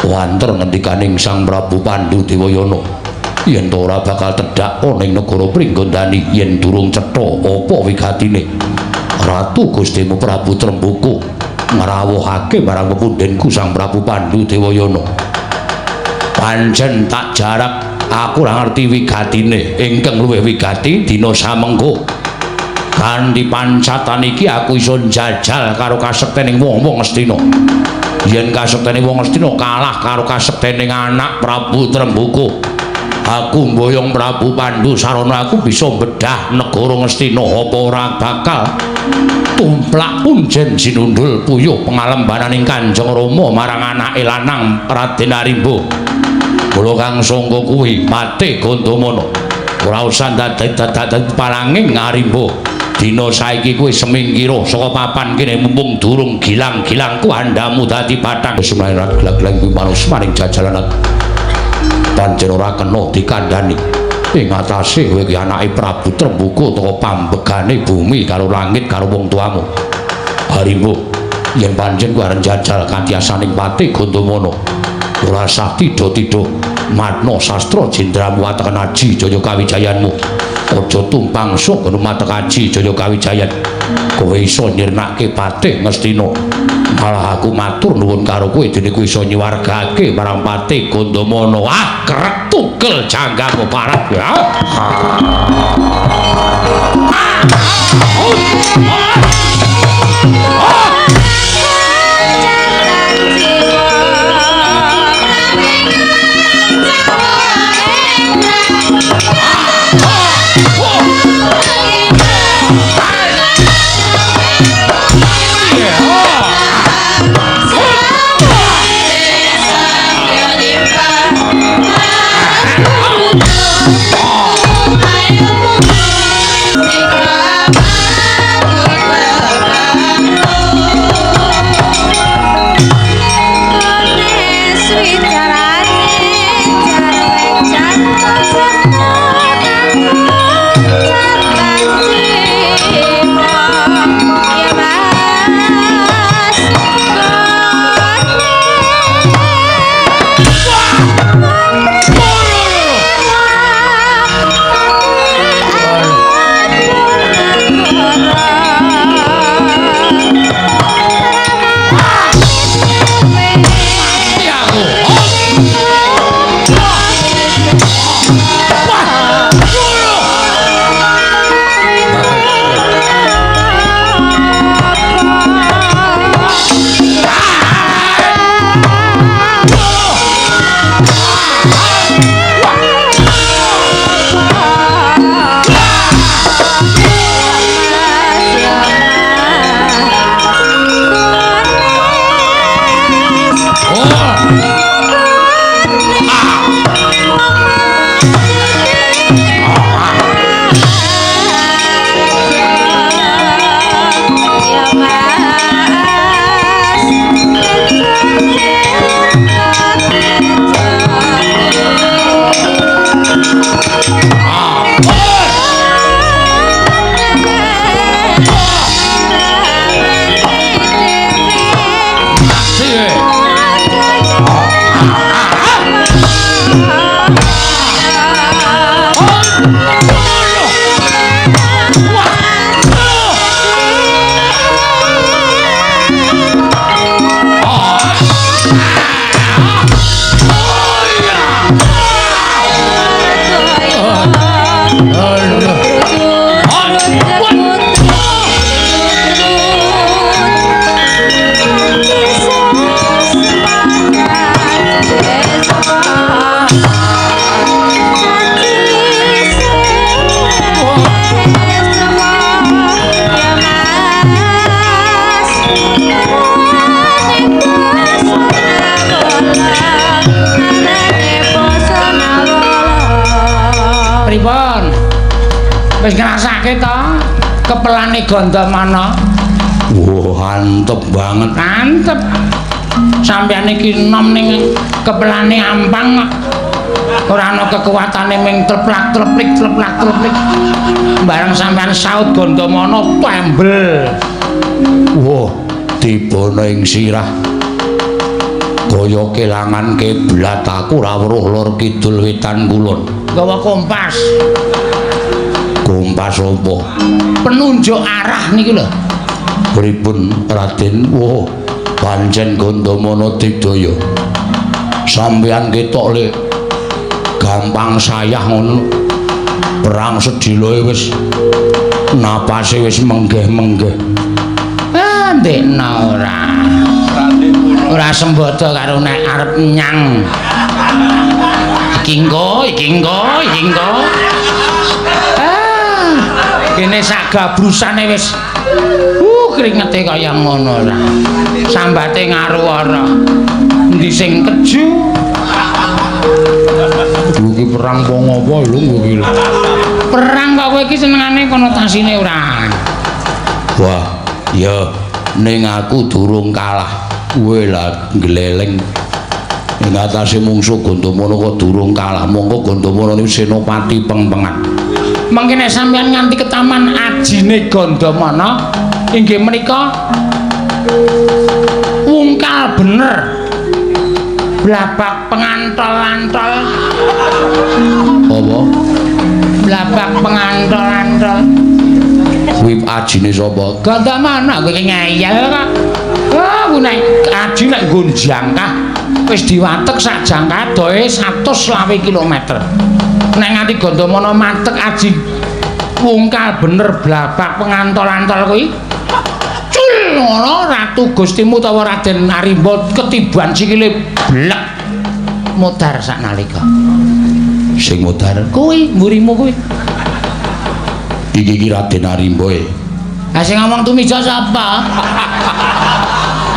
Wanter ngendikaning Sang Prabu Pandu Dewayana yen ta ora bakal tedhak ana ing negara Pringgondani yen durung cetha apa wigatine. Ratu Gustimu Prabu Trembuku ngrawuhake marang pepundhenku Sang Prabu Pandu Dewayana. Pancen tak jarak aku ora ngerti wigatine, ingkang luwih wigati dina samengko. Kanthi pancatan iki aku iso njajal karo kasektening wong-wong Astina. Yen kasektene wong Astina kalah karo kasektening anak Prabu Trembuku, aku mboyong Prabu Pandu sarana aku bisa bedah negara Ngastina. Apa ora bakal tumplak punjen sinundul puyuh pengalembananing Kanjeng Rama marang anake lanang Raden Arimba. Kula kang sangka kuwi patih Gandamana ora usah dadi palanging Arimba. Dina saiki kuwi semingkira saka papan kene mumpung durung gilang-gilangku andhamu dadi bathang. Wis mlarat glag-glag kuwi manus maring jajalan pancen ora kena dikandhani. Ing atase kowe iki anake Prabu Trembuku utawa pambegane bumi karo langit karo wong tuamu. Arimba, yen pancen kowe arep njajal katiasaning patih Gandamana, ora sah tidha-tidha matna sastra jendramu ateken aji jaya kawijayanmu. Aja tumpang sok rumatek aji jaya kawijayan. Kowe iso nyirnake patih Ngastina. Malah aku matur nuwun karo kowe dene kowe iso nyuwargake marang patih Gandamana. Ah, krek tugel janggamu parah ya. Wis ngrasake to kepelane Gandamana. Wah, antep banget. Antep. Sampeyan iki nom ning kepelane ampang kok. Ora ana kekuatane ming tleplak-tleplik tleplak-tleplik. Bareng sampeyan saut Gandamana tembel. Wah, tibana ing sirah. Kaya kelangan kiblat aku ora weruh lor kidul wetan kulon. Gawa kompas. Kompas apa? Penunjuk arah niki lho. Pripun Raden? Wah, pancen Gandamana digdaya. Sampeyan ketok lek gampang sayah ngono. Perang sediloe wis napase wis menggeh-menggeh. Ah, ndekno ora. Ora sembodo karo nek arep nyang. Iki engko, iki engko, iki engko. Ah, kene sak gabrusane wis kringete kaya ngono ora. Sambate ngaruwara. Endi sing keju? Iki perang apa ngopo lho iki. Perang kok kowe iki senengane konotasine ora. Wah, ya ning aku durung kalah. Kowe lah gleleng ing atase mungsuh Gandamana kok durung kalah. Monggo Gandamana niku senopati pengpengan. Mangke nek sampeyan nganti ketaman ajine Gandamana inggih menika wungkal bener. Blabak pengantol-antol. Apa? Blabak pengantol-antol. Kuwi ajine sapa? Gandamana kowe iki ngeyel kok. Ah, ku nek aji nek nggon jangkah wis diwatek sak jangkah adohe 120 km. Nek nganti Gandamana matek aji wungkal bener blabak pengantol-antol kuwi. Cul ngono Ratu Gustimu utawa Raden Arimba ketiban sikile blek mudhar saknalika. Sing mudhar kuwi mburimu kuwi. Iki iki Raden Arimba e. Ha sing ngomong tumija sapa?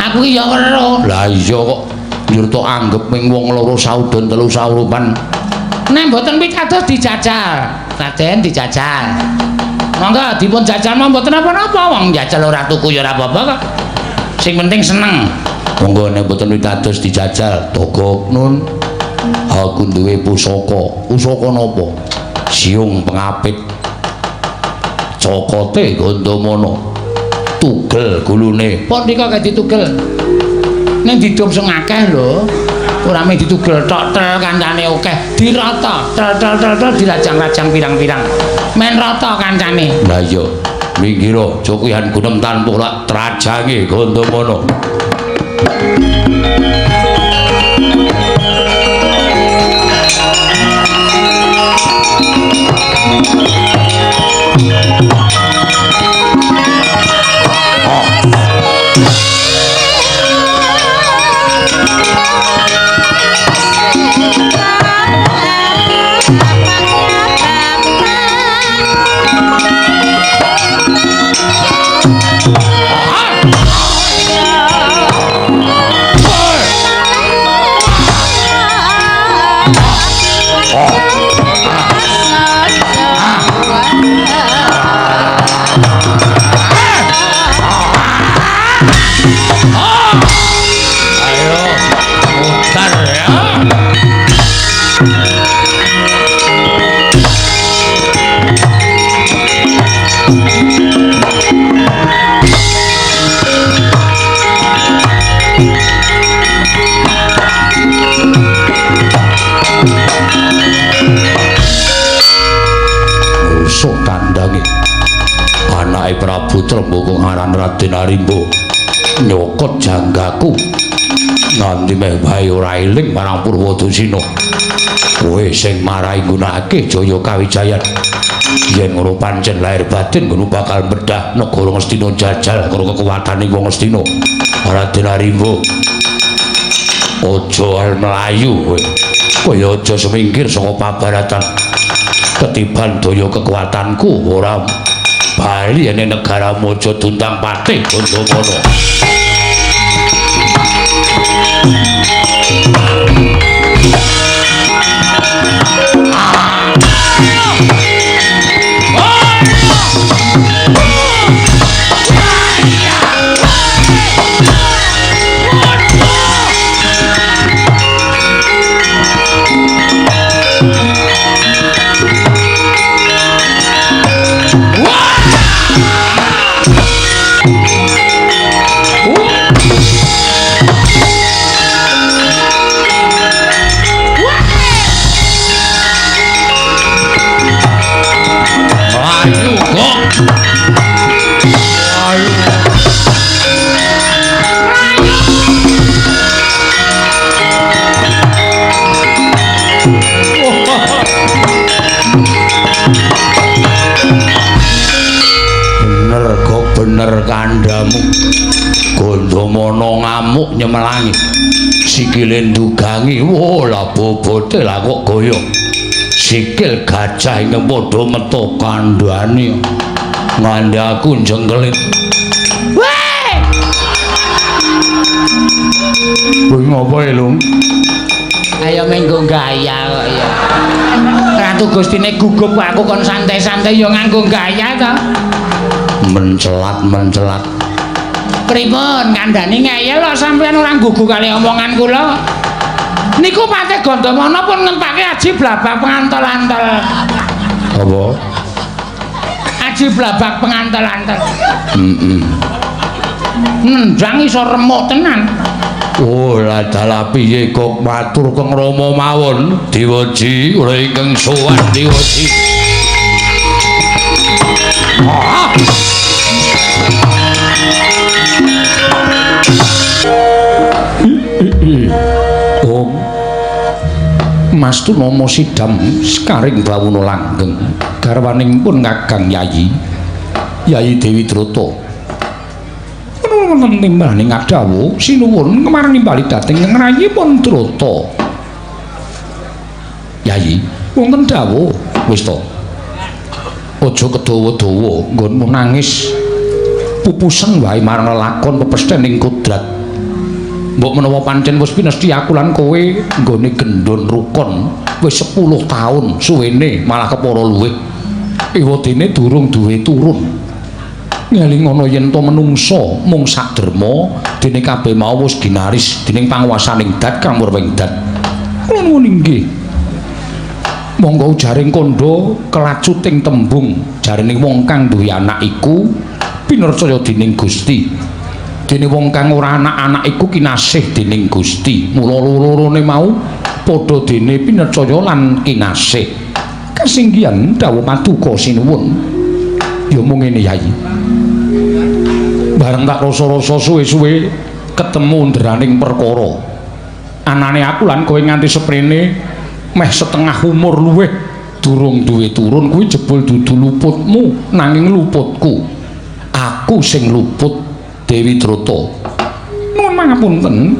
Aku iki ya weruh. Lah iya kok njur tok anggep ming wong loro saudon telu saurupan. Nek mboten pitados dijajal. Raden dijajal. Monggo dipun jajal mboten napa-napa wong jajal ora tuku ya ora apa-apa kok. Sing penting seneng. Monggo nek mboten pitados dijajal, Togok Nun. Aku duwe pusaka. Pusaka napa? Siung pengapit. Cokote Gandamana. Tugel gulune. Pon nika kae ditugel. Ning didum sing akeh lho. Ora mung ditugel tok tel kancane akeh. Dirata tel tel tel tel dirajang-rajang pirang-pirang. Men rata kancane. Lah iya, minggiro jokihan gunem tanpa lak trajange Gandamana. Musuh tandange anake Prabu Tremboko ngaran Raden Arimba nyokot janggaku nganti meh wae ora eling marang Purwadasina. Kowe sing marai nggunakake Jaya Kawijayan yen ngono pancen lahir batin ngono bakal medhah negara Ngastina jajal karo kekuwatane wong Ngastina. Raden Arimba aja mlayu kowe. Kowe aja semingkir saka pabaratan. Ketiban daya kekuatanku ora bali yen negaramu aja duntang patih Gandamana. Bener kandhamu. Gandamana ngamuk nyemelangi. Sikile ndugangi, wah lah bobote lah kok goyo. Sikil gajah ingkang padha metu kandhane. Nganti aku jengkelit. Weh! Kuwi ngopo e, Lung? Ayo menggo gaya kok ya. Ratu Gustine gugup kok aku kon santai-santai ya nganggo gaya to. Mencelat-mencelat. Pripun kandhani ngeyel kok sampeyan ora gugu kali omongan kula. Niku Patih Gandamana pun ngentake aji blabak pengantol-antol. Apa? Aji blabak pengantol-antol. Heeh. Nendang iso remuk tenan. Oh, lah dalah piye kok matur keng Rama mawon Dewaji kula ingkang sowan Dewaji. Ah. Om Mas Tunomo sidam sekaring bawuna langgeng garwaning pun Kakang Yayi Yayi Dewi Drota. Wonten timbaling adawu sinuwun kemarin nimbali dhateng ngrayipun Drota. Yayi, wonten dawuh wis to. Aja kedawa-dawa nggonmu nangis. Pupusen wae marang lelakon pepesthene ing kodrat. Mbok menawa pancen wis pinesti aku lan kowe nggone gendon rukun wis 10 taun suwene malah kepara luwih. Ewadene durung duwe turun. Ngeling ana yen to menungsa mung saderma dene kabeh mau wis ginaris dening panguwasaning dat kang murwing dat. Kula nuwun inggih. Monggo ujaring kandha kelacuting tembung jarene wong kang duwe anak iku pinercaya dening Gusti. Dene wong kang ora anak-anak iku kinasih dening Gusti. Mula loro-lorone mau padha dene pinercaya lan kinasih. Kasinggihan dawuh paduka sinuwun. Ya mung ngene Yayi. Bareng tak rasa-rasa suwe-suwe ketemu nderaning perkara. Anane aku lan kowe nganti seprene meh setengah umur luwih durung duwe turun kuwi jebul dudu luputmu nanging luputku. Aku sing luput Dewi Drota. Nuwun pangapunten.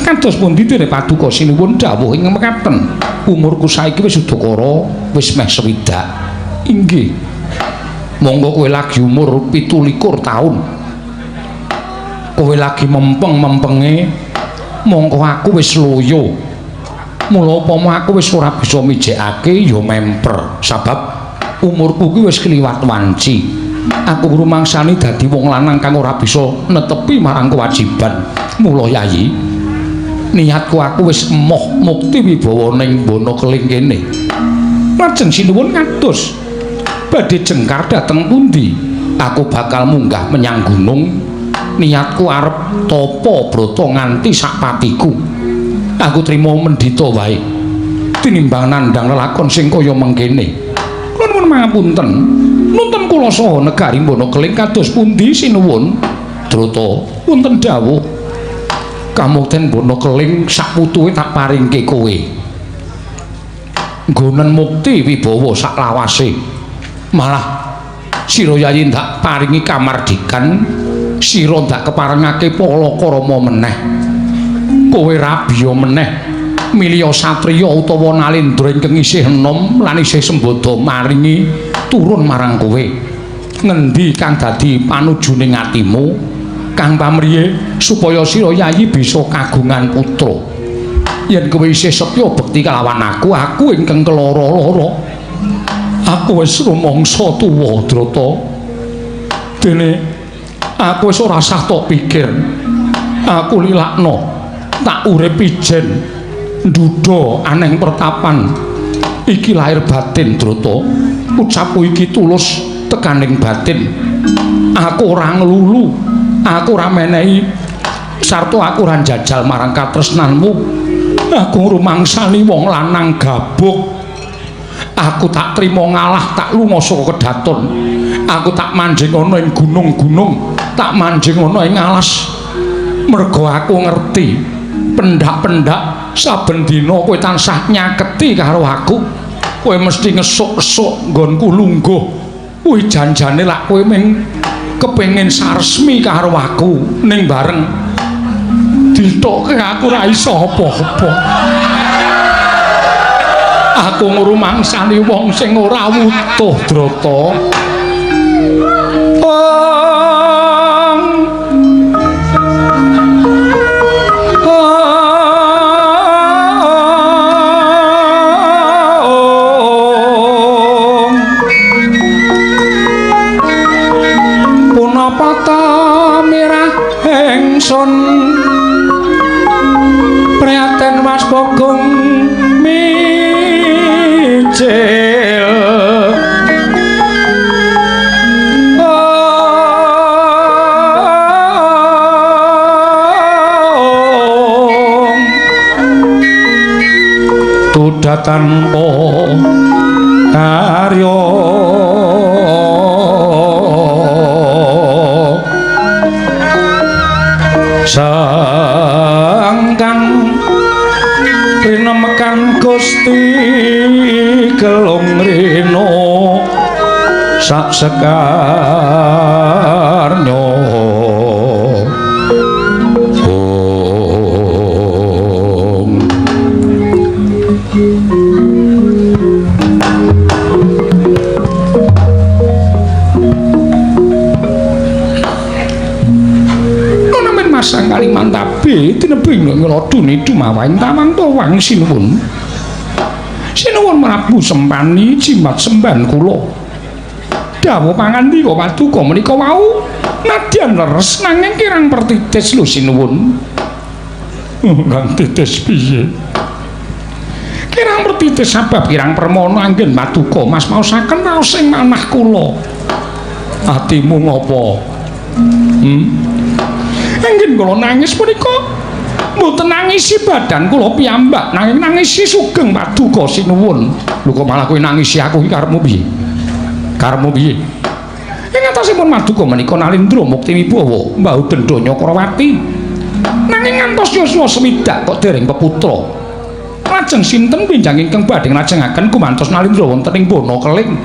Kados pundi dene paduka sinuwun dawuh ing mekaten. Umurku saiki wis udakara wis meh 60. Inggih. Monggo kowe lagi umur 27 taun. Kowe lagi mempeng-mempenge, mongko aku wis loyo. Mula upama aku wis ora bisa mijekake ya memper, sabab umurku ki wis kliwat wanci. Aku rumangsani dadi wong lanang kang ora bisa netepi marang kewajiban. Mula Yayi, niatku aku wis emoh mukti wibawa ning Bono Keling kene. Lajeng sinuwun kados badhe jengkar dhateng pundi? Aku bakal munggah menyang gunung. Niatku arep tapa brata nganti sak patiku. Aku trima mendhita wae tinimbang nandhang lelakon sing kaya mengkene. Kula nuwun pangapunten. Nuntun kula saha negari Bono Keling kados pundi sinuwun? Drota, wonten dawuh. Kamukten Bono Keling sak putuhe tak paringke kowe. Nggonen mukti wibawa sak lawase. Malah sira Yayi ndak paringi kamardikan, sira ndak keparengake palakrama meneh. Kowe rabiya meneh milya satriya utawa nalendra ingkang isih enom lan isih sembada maringi turun marang kowe. Ngendi kang dadi panujuning atimu kang pamriye supaya sira Yayi bisa kagungan putra. Yen kowe isih setya bekti kalawan aku, aku ingkang keloro-loro. Aku wis rumangsa tuwa, Drata. Dene aku wis ora sah tok pikir. Aku lilakno tak urip ijen ndudha aneng pertapan. Iki lahir batin, Drata. Ucapku iki tulus tekaning batin. Aku ora nglulu, aku ora menehi sarta aku ora njajal marang katresnanmu. Aku rumangsani wong lanang gabuk. Aku tak trima ngalah, tak lunga saka kedaton. Aku tak manjing ana ing gunung-gunung, tak manjing ana ing alas. Merga aku ngerti pendak-pendak saben dina kowe tansah nyaketi karo aku. Kowe mesti ngesuk-esuk nggonku lungguh. Kuwi janjane lak kowe ming Kepengin saresmi karo aku ning bareng ditokke aku ora iso apa-apa. Aku ngrumangsani wong sing ora wutuh, Drata. Punapa ta mirah ingsun prihatin Mas Bagong mijil. Tuda tanpa karya sangkang rinemekan Gusti Gelung Rino sak sekarnya. Om. Masang Kalimantabe tinebing ngelodune dumawaing tawang towang sinuwun. Sinuwun Prabu Sempani jimat semban kula. Dawuh pangandika paduka menika wau nadyan leres nanging kirang pertitis lho sinuwun. Kang titis piye? Kirang pertitis sabab kirang permono anggen paduka Mas maosaken raos ing manah kula. Atimu ngopo? Anggen kula nangis punika mboten nangisi badan kula piyambak nanging nangisi sugeng paduka sinuwun. Lho kok malah kowe nangisi aku iki karepmu piye? Karepmu piye? Ing atasipun paduka menika Nalindra mukti wibawa mbau dendha Nyakrawati. Nanging ngantos yuswa swidak kok dereng peputra. Lajeng sinten benjang ingkang badhe nglajengaken gumantos Nalindra wonten ing Bona Keling?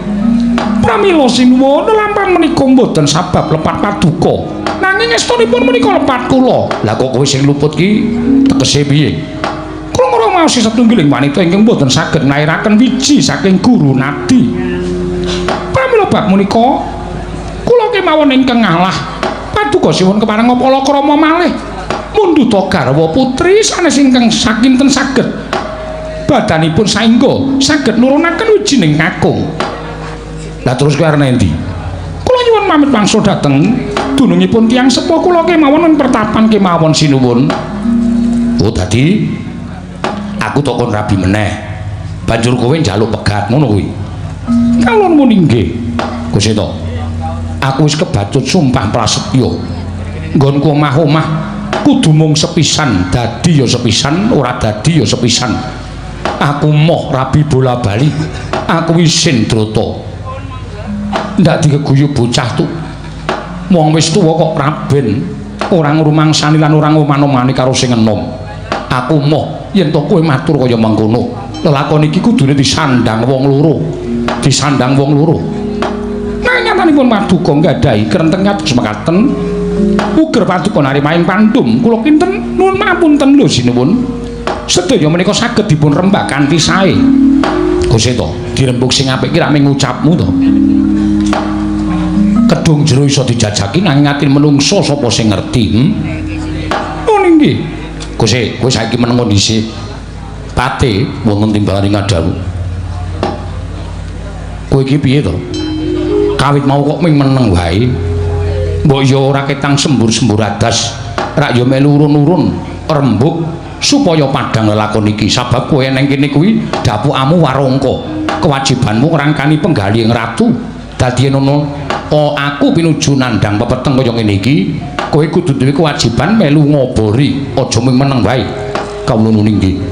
Pramila sinuwun lelampahan menika mboten sabab lepat paduka. Nanging estunipun menika lepat kula. Lah kok kowe sing luput ki tegese piye? Kula ngrumaosi setunggiling wanita ingkang mboten saged nglairaken wiji saking guru nadi. Pramila bab menika kula kemawon ingkang ngalah paduka siwun kepareng palakrama malih mundhuta garwa putri sanes ingkang sakinten saged badanipun saengga saged nurunaken wijining kakung. Lah terus kowe arep endi? Kula nyuwun pamit wangsul dhateng dunungipun tiyang sepuh kula kemawon pertapan kemawon sinuwun. Oh dadi aku tok kon rabi meneh. Banjur kowe njaluk pegat ngono kuwi. Kalon muni nggih. Guseta. Aku wis kebacut sumpah prasetya. Nggonku omah-omah kudu mung sepisan, dadi ya sepisan, ora dadi ya sepisan. Aku moh rabi bola-bali. Aku isin Drata. Ndak dikeguyu bocah tuh. Wong wis tuwa kok raben, ora ngrumangsani lan ora ngoman-omani karo sing enom. Aku moh yen to kowe matur kaya mengkono. Lelakon iki kudune disandang wong loro. Disandang wong loro. Nanging nyatanipun paduka nggadahi krenteng kados mekaten. Uger paduka narimaing pandum kula kinten nuwun pangapunten lho sinuwun. Sedaya menika saged dipun rembak kanthi sae. Guseta, dirembug sing apik ki rak mung ngucapmu to. Kedung jero iso dijajaki nanging ati menungso sapa sing ngerti? Oh nggih. Guse, kowe saiki meneng dhisik. Pate wonten timbalane ngadawu. Kowe iki piye to? Kawit mau kok ming meneng wae. Mbok ya ora ketang sembur-sembur adas, rak ya melu urun-urun rembug supaya padhang lelakon iki. Sabab kowe neng kene kuwi dapukamu warangka. Kewajibanmu ngrangkani penggalih ratu. Dadi yen oh aku pinuju nandhang pepeteng kaya ngene iki, kowe kudu duwe kewajiban melu ngobori, aja mung meneng wae. Kawula nuwun inggih.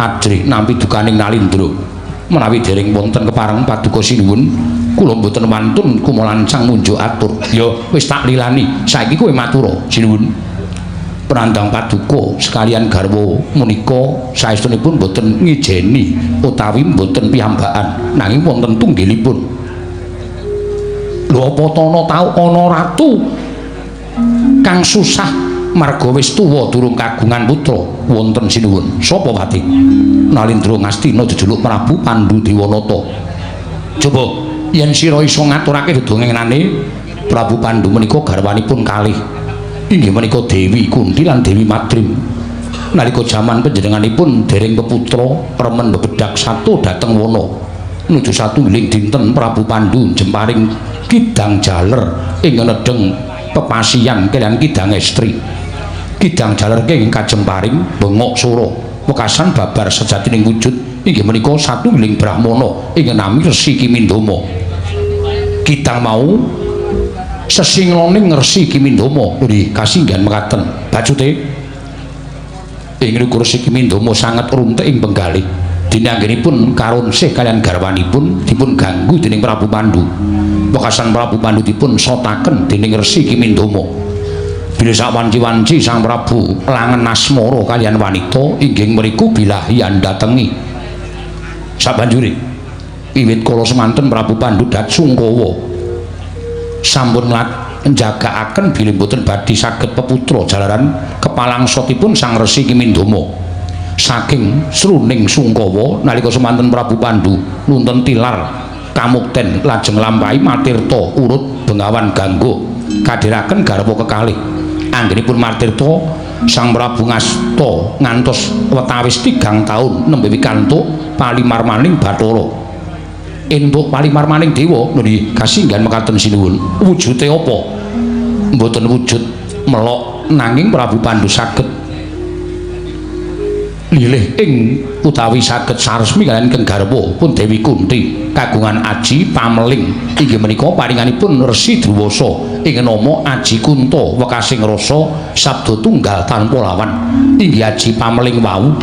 Ajrih nampi dukaning Nalindra. Menawi dereng wonten kepareng paduka sinuwun, kula mboten wantun kumalancang munjuk atur. Ya wis tak lilani, saiki kowe matura sinuwun. Prandang paduka sekalian garwa menika saestunipun mboten ngijeni utawi mboten piyambakan, nanging wonten tunggilipun. Lho apa tana tau ana ratu kang susah marga wis tuwa durung kagungan putra? Wonten sinuwun. Sapa Patih? Nalindra Ngastina jejuluk Prabu Pandu Dewanata. Coba yen sira iso ngaturake dedongenane Prabu Pandu menika garwanipun kalih. Inggih menika Dewi Kunti lan Dewi Madrim. Nalika jaman panjenenganipun dereng peputra remen bebedak satu dhateng wana. Nuju satunggiling dinten Prabu Pandu jemparing kidang jaler ing nedheng pepasian kaliyan kidang estri. Kidang jaler ing kajemparing bengok sora wekasan babar sejatining wujud inggih menika satunggiling brahmana ing nami Resi Kimindama. Kidang mau sesingloning Resi Kimindama nggih kasinggihan mekaten. Bacute ing niku Resi Kimindama sanget runtik ing penggalih. Dene anggenipun karunsih kaliyan garwanipun dipun ganggu dening Prabu Pandu. Wekasan Prabu Pandu dipun sotaken dening Resi Kimindama. Bilih sawanci-wanci Sang Prabu langen asmara kaliyan wanita inggih mriku bilahian datengi. Sabanjure wiwit kala semanten Prabu Pandu dat sungkawa sampun njagakaken bilih boten badhe saged peputra jalaran kepalangsotipun Sang Resi Kimindama. Saking sruning sungkawa nalika semanten Prabu Pandu nunten tilar kamukten lajeng lampahi matirta urut Bengawan Gangga kadhiraken garwa kekalih. Anggenipun matirta Sang Prabu ngasta ngantos wetawis 3 taun nembe wikantuk palimarmaning Bathara. Entuk palimarmaning dewa nggih kasinggihan mekaten sinuwun. Wujute apa? Mboten wujud melok nanging Prabu Pandu saged lilih ing utawi saged saresmi kaliyan ingkang garwa pun Dewi Kunti kagungan aji pameling inggih menika paringanipun Resi Druwasa ing nama Aji Kunta wekasing rasa sabda tunggal tanpa lawan. Inggih aji pameling wau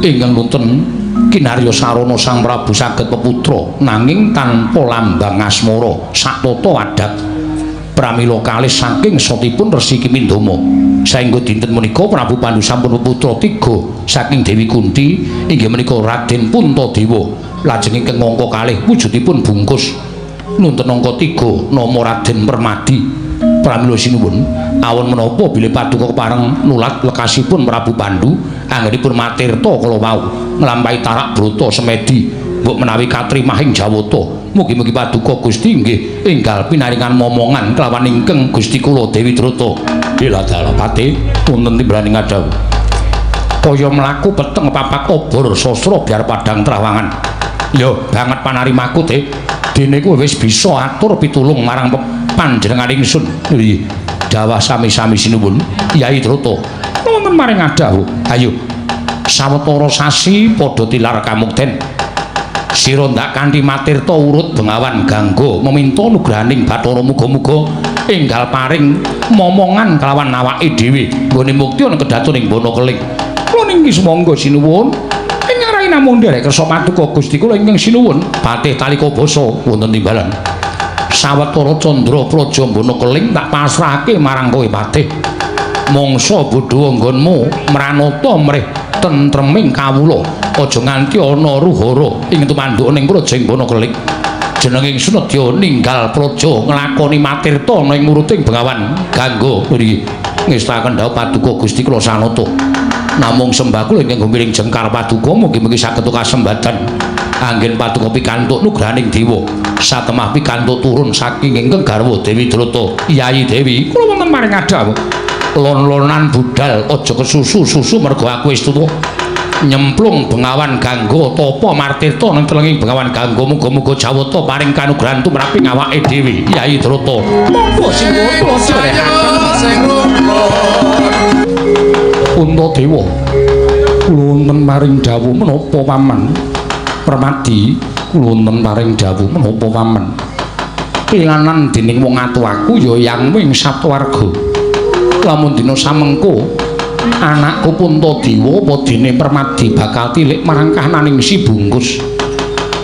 ingkang nunten kinarya sarana Sang Prabu saged peputra nanging tanpa lambang asmara satata adat. Pramila kalih saking sotipun Resi Kimindama. Saengga dinten menika Prabu Pandu sampun peputra 3 saking Dewi Kunti inggih menika Raden Puntadewa. Lajeng ingkang angka kalih wujudipun bungkus nunten angka 3 nama Raden Permadi. Pramila sinuwun awon menapa bilih paduka kepareng nulat lekasipun Prabu Pandu anggenipun matirta kala wau nglampahi tarak brata semedi mbok menawi katrimahing Jawata. Mugi-mugi paduka Gusti inggih enggal pinaringan momongan kelawan ingkang Gusti kula Dewi Drata. Ila dalah pati wonten timbalan ngadhawuh. Kaya mlaku peteng papak obor sastra biar padhang trawangan. Yo banget panarimaku Dik. Dene kowe wis bisa atur pitulung marang panjenengan ingsun. Nggih. Dawah sami-sami sinuwun Yai Drata. Wonten maring ngadhawuh. Ayo sawetara sasi padha tilar kamukten. Sira ndak kanthi matirta urut Bengawan Gangga meminta nugrahaning Bathara muga-muga enggal paring momongan kelawan awake dhewe nggone mukti ana kedaton ing Bana Keling. Kula niki sumangga sinuwun ing ngarai namung nderek kersa paduka Gusti kula ingkang sinuwun Patih Talika Basa wonten timbalan. Sawetara candra praja Bana Keling tak pasrahake marang kowe Patih. Mangsa bodho nggonmu mranata mrih tentreming kawula aja nganti ana ruhara ing tumanduk ning praja ing Bana Keling. Jeneng ingsun nedya ninggal praja nglakoni matirta ana ing muruting Bengawan Gangga nggih ngestakaken dhawuh paduka Gusti kula sanata. Namung sembah kula ingkang gumiring jengkar paduka mugi-mugi saged kasembadan anggen paduka pikantuk nugrahaning dewa satemah pikantuk turun saking ingkang garwa Dewi Drata. Yayi Dewi kula wonten maring adhawuh. Lon-lonan budal aja kesusu-susu mergo aku wis tuwa. Nyemplung Bengawan Gangga tapa martirta ning telenging Bengawan Gangga muga-muga Jawata paring kanugrahan tumraping awake dhewe Yai Drata. Monggo sinuwun kula sirekaken. Puntadewa kula wonten paring dawuh menapa paman? Permadi kula wonten paring dawuh menapa paman? Pilanan dening wong atuwaku ya yangmu ing satuwarga. Lamun dina samengko anakku Puntadewa apa dene Permadi bakal tilik marang kahananing si bungkus.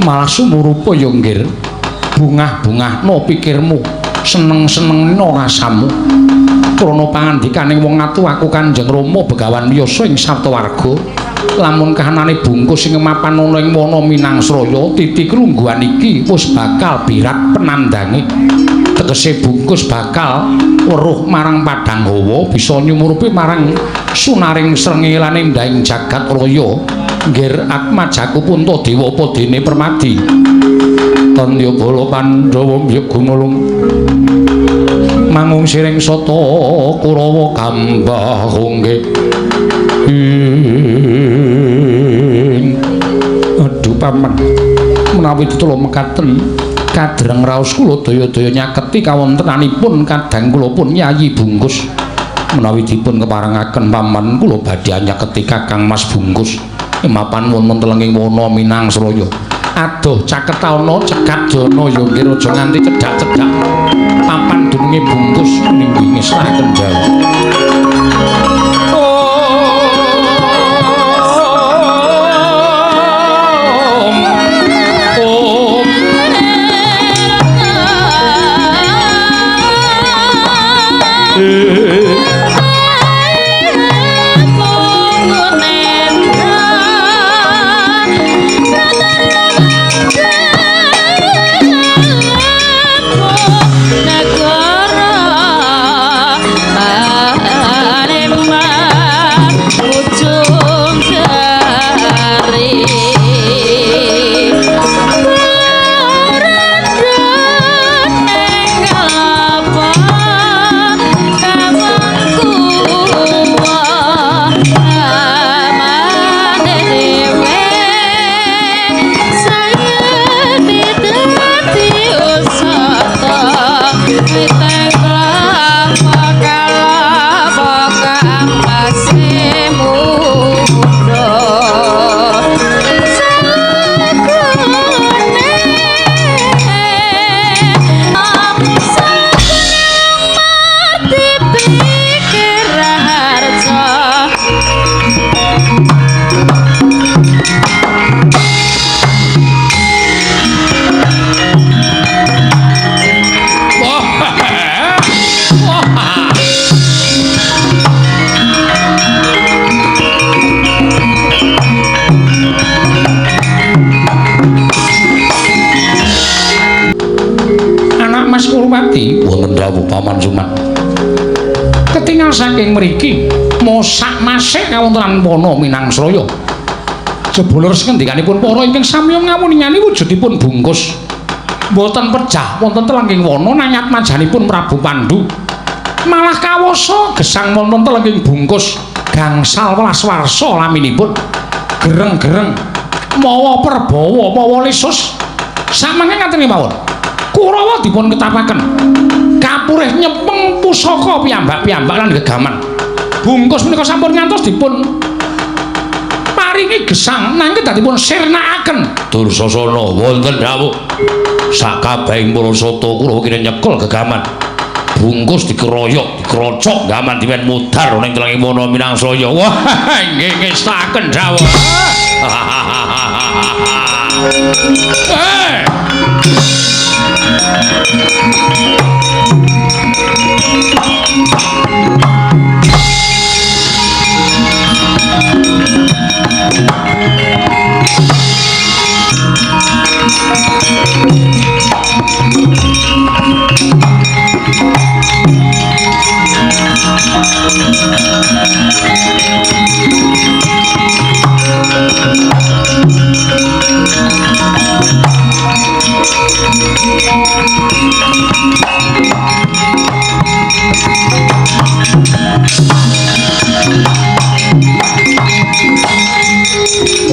Malah sumurupa ya nggir. Bungah-bungahno pikirmu, seneng-senengno rasamu. Krana pangandikaning wong atuwaku Kanjeng Rama Begawan Wiyasa ing satuwarga, lamun kahanane bungkus sing mapan ana ing wana Minangsraya, titi krungguhan iki wis bakal birat penandange. Tegese bungkus bakal weruh marang padang hawa bisa nyumurupi marang sunaring srengenge lan endahing jagat raya. Nggir Atmajaku Puntadewa apa dene Permadi. Tandya bala Pandhawa mbyek gumulung mangung siring sata Kurawa gambah hongge. Aduh paman, menawi tetula mekaten kadreng raos kula daya-daya nyaketi kawontenanipun kadang kula pun Yayi Bungkus. Menawi dipun keparengaken paman kula badhe nyaketi Kakang Mas Bungkus. Mapan wonten telenging wana Minangsraya. Aduh caketana cekat dana ya nggih aja nganti cedhak-cedhak papan dununge Bungkus ninggi ngesaken jauh. Wonten dawuh Paman Suman. Ketingal saking mriki mosak masih kawontenan wana Minangsraya. Jebul leres ngendikanipun para ingkang samya ngawuningani wujudipun Bungkus. Mboten pejah wonten telenging wana nanging atmajanipun Prabu Pandu. Malah kawasa gesang wonten telenging Bungkus gangsal welas warsa laminipun. Gereng-gereng mawa perbawa mawa lesus. Samangke ngaten kemawon. Kurawa dipun ketapaken kapurih nyepeng pusaka piyambak-piyambak lan gegaman. Bungkus menika sampun ngantos dipun paringi gesang nanging dipun sirnakaken. Dursasana wonten dawuh sakabehing para sata Kurawa kene nyekel gegaman. Bungkus dikeroyok, dikrocok gaman diwen mudhar ning telenging wana Minangsraya. Wah, nggih ngestaken dawuh.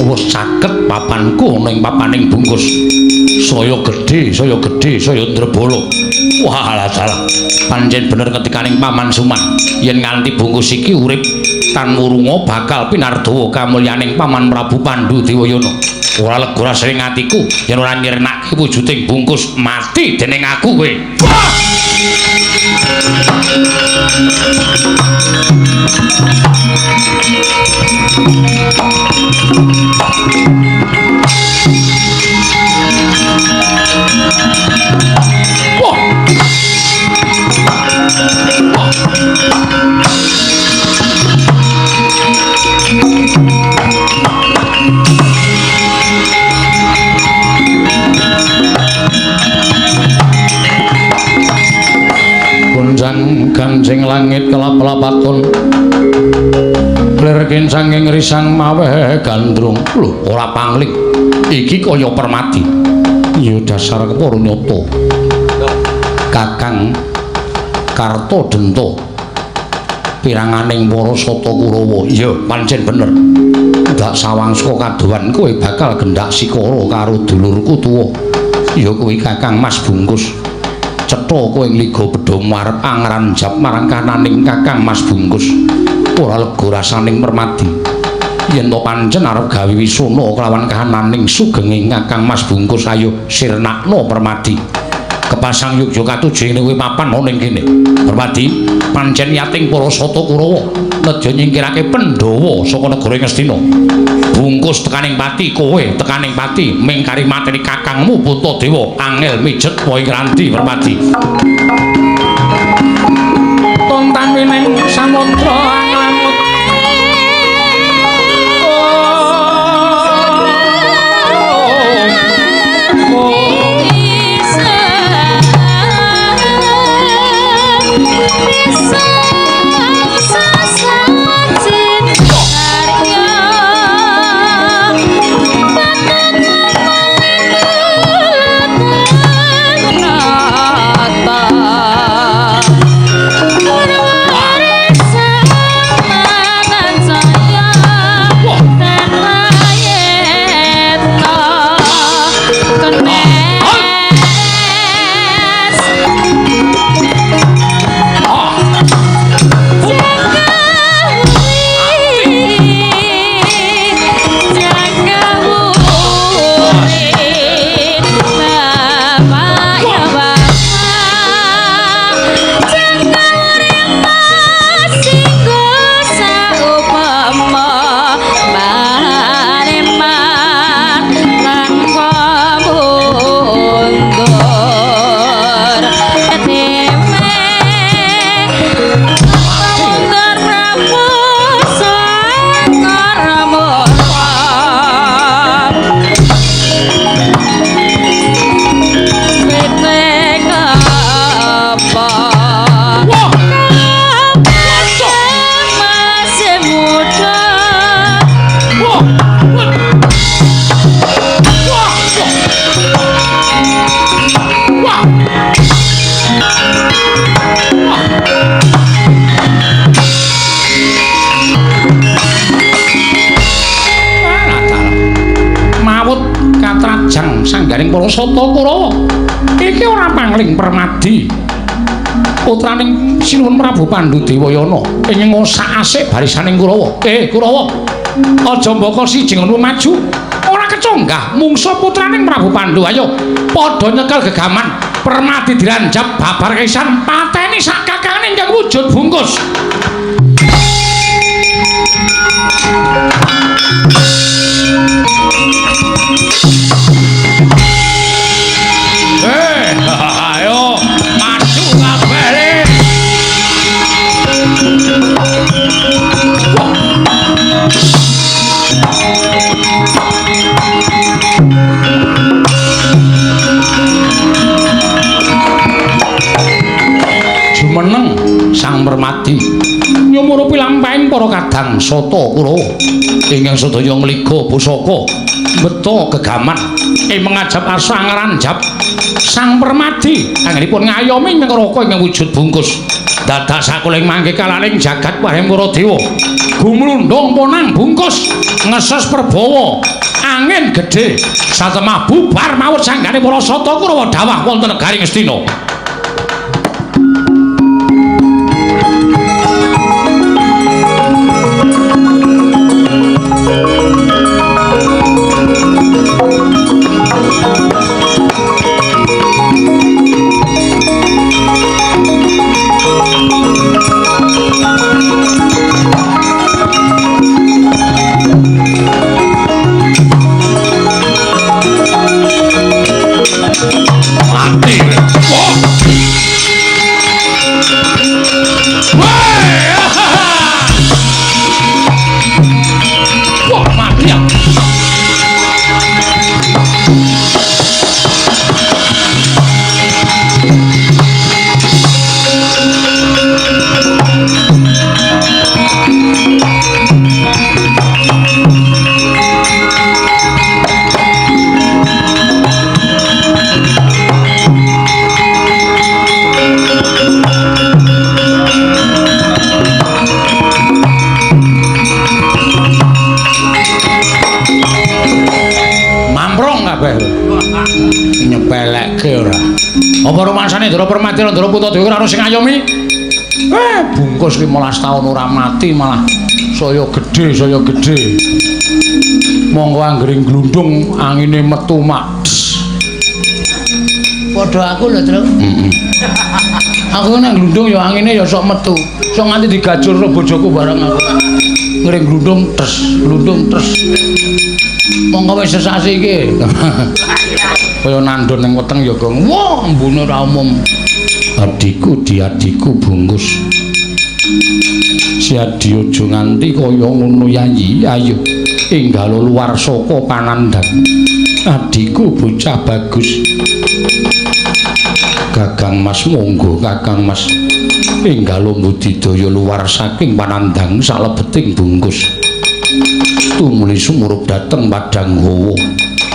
Wis caket papanku ana ing papaning Bungkus. Saya gedhe, saya gedhe, saya ndrebala. Wah, salah. Pancen bener ngendikaning Paman Suman, yen nganti Bungkus iki urip tan wurunga bakal pinardawa kamulyaning Paman Prabu Pandu Dewayana. Ora lega rasane atiku yen ora nyirnake wujuding Bungkus mati dening aku kowe. Wah! Wah! Wah! langit kelap-lapaton lir kincang ing risang maweh gandrung. Lho, ora pangling. Iki kaya Permadi. Ya dasar kepara nyata. Kakang Kartadenta piranganing para Sata Kurawa. Iya, pancen bener. Ndak sawang saka kadohan kowe bakal gendak sikara karo dulurku tuwa. Ya kuwi Kakang Mas Bungkus. Cetha kowe ngliga bedhamu arep angranjap marang kananing Kakang Mas Bungkus. Ora lega rasaning Permadi. Yen to pancen arep gawe wisana kelawan kahananing sugenging Kakang Mas Bungkus, ayo sirnakno Permadi. Kepasang yogya katuju ing kowe papan ana ing kene. Permadi, pancen yating para Sata Kurawa nedya nyingkirake Pandhawa saka negara Ngastina. Bungkus tekaning pati, kowe tekaning pati mingkari mateni kakangmu Puntadewa angel mijet wae ngranti Permadi. Tontan wining samudra anglamut. Sanggaring para Sata Kurawa iki ora pangling Permadi putraning Sinuwun Prabu Pandhu Dewayana ing ngosak-asik barisaning Kurawa. Kurawa, aja mbaka siji ngono maju, ora keconggah mungsa putraning Prabu Pandhu. Ayo padha nyekel gegaman. Permadi diranjap babar kisan pateni sak kakangane ingkang wujud bungkus. Ayo maju kabeh. Jumeneng Sang Permadi nyumurupi lampahing para kadang Sata Kurawa ingkang sedaya ngliga pusaka beto gegaman ing mengajap asa ngranjap Sang Permadi anggenipun ngayomi Ngraka ingkang wujud bungkus. Dadak sakuling mangke kalaning jagat wareng para dewa gumlundung ponang bungkus ngeses perbawa angin gedhe satemah bubar mawut sanggane para Sata Kurawa dawah wonten negari Ngastina. Mati. Wah. Ndara Permati Ndara Puntadewa ora ana sing ngayomi. Bungkus 15 taun ora mati malah saya gedhe, saya gedhe. Monggo anggere glundung angine metu mak. Padha aku lho, Truk. Heeh. Aku nek glundung ya angine ya sok metu. Sok nganti digajur karo bojoku bareng aku. Ngring glundung tres, glundung tres. Monggo wis sesasi iki. Kaya nandon ning weteng ya, Gong. Wah, ambune ora umum. Adhiku diadhiku bungkus. Si Adi aja nganti kaya ngono Yayi. Ayo enggal luar saka panandhang. Adhiku bocah bagus. Kakang Mas monggo Kakang Mas. Enggal budidaya luar saking panandhang salebeting bungkus. Tumuli sumurup dhateng Padang Hawa.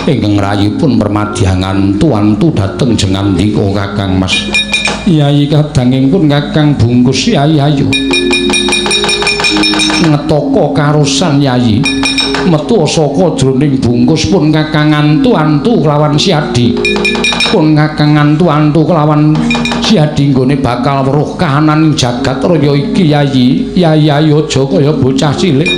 Ingkang rayipun permadyangan tuantu dhateng jengandika Kakang Mas. Yayi kadanging pun Kakang bungkus Yayi ayo. Ngetaka karosan Yayi. Metu saka jroning bungkus pun Kakang antu-antu kelawan Si Adi. Pun Kakang antu-antu kelawan Si Adi nggone bakal weruh kahanan jagat raya iki Yayi. Yayi ayo aja kaya bocah cilik.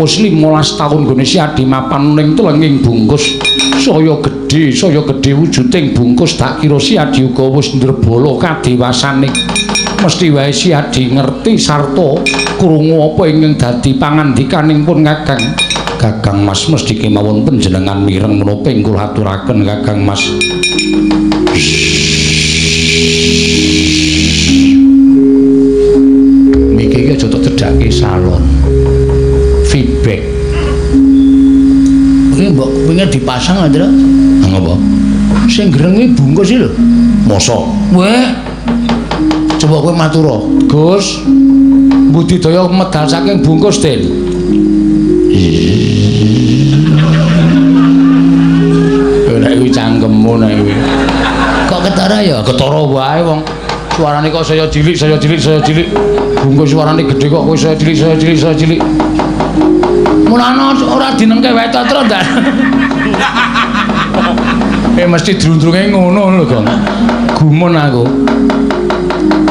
Wis 15 taun nggone Si Adi mapan ning telenging bungkus. Saya gedhe wujuding bungkus tak kira Si Adi uga wis ndrebala kadewasane. Mesti wae Si Adi ngerti sarta krungu apa ingkang dadi pangandikaning pun Kakang. Kakang Mas mesti kemawon panjenengan mireng menapa ing kula aturaken Kakang Mas. Miki iki aja tok cedhake salon. Feedback. Iki mbok kepengin dipasang lho, Truk. Ngapa? Sing greng iki bungkus iki lho. Mosok? Weh. Coba kowe matur, Gus. Budidaya medal saking bungkus, Den. Nek kuwi cangkemmu nek kuwi. Kok ketara ya? Ketara wae wong suarane kok saya cilik, saya cilik, saya cilik. Bungkus suarane gedhe kok kowe saya cilik, saya cilik, saya cilik. Mulane ora dinengke wae to, Truk, ndak. Mesti drundrunge ngono lho, Gong. Gumun aku.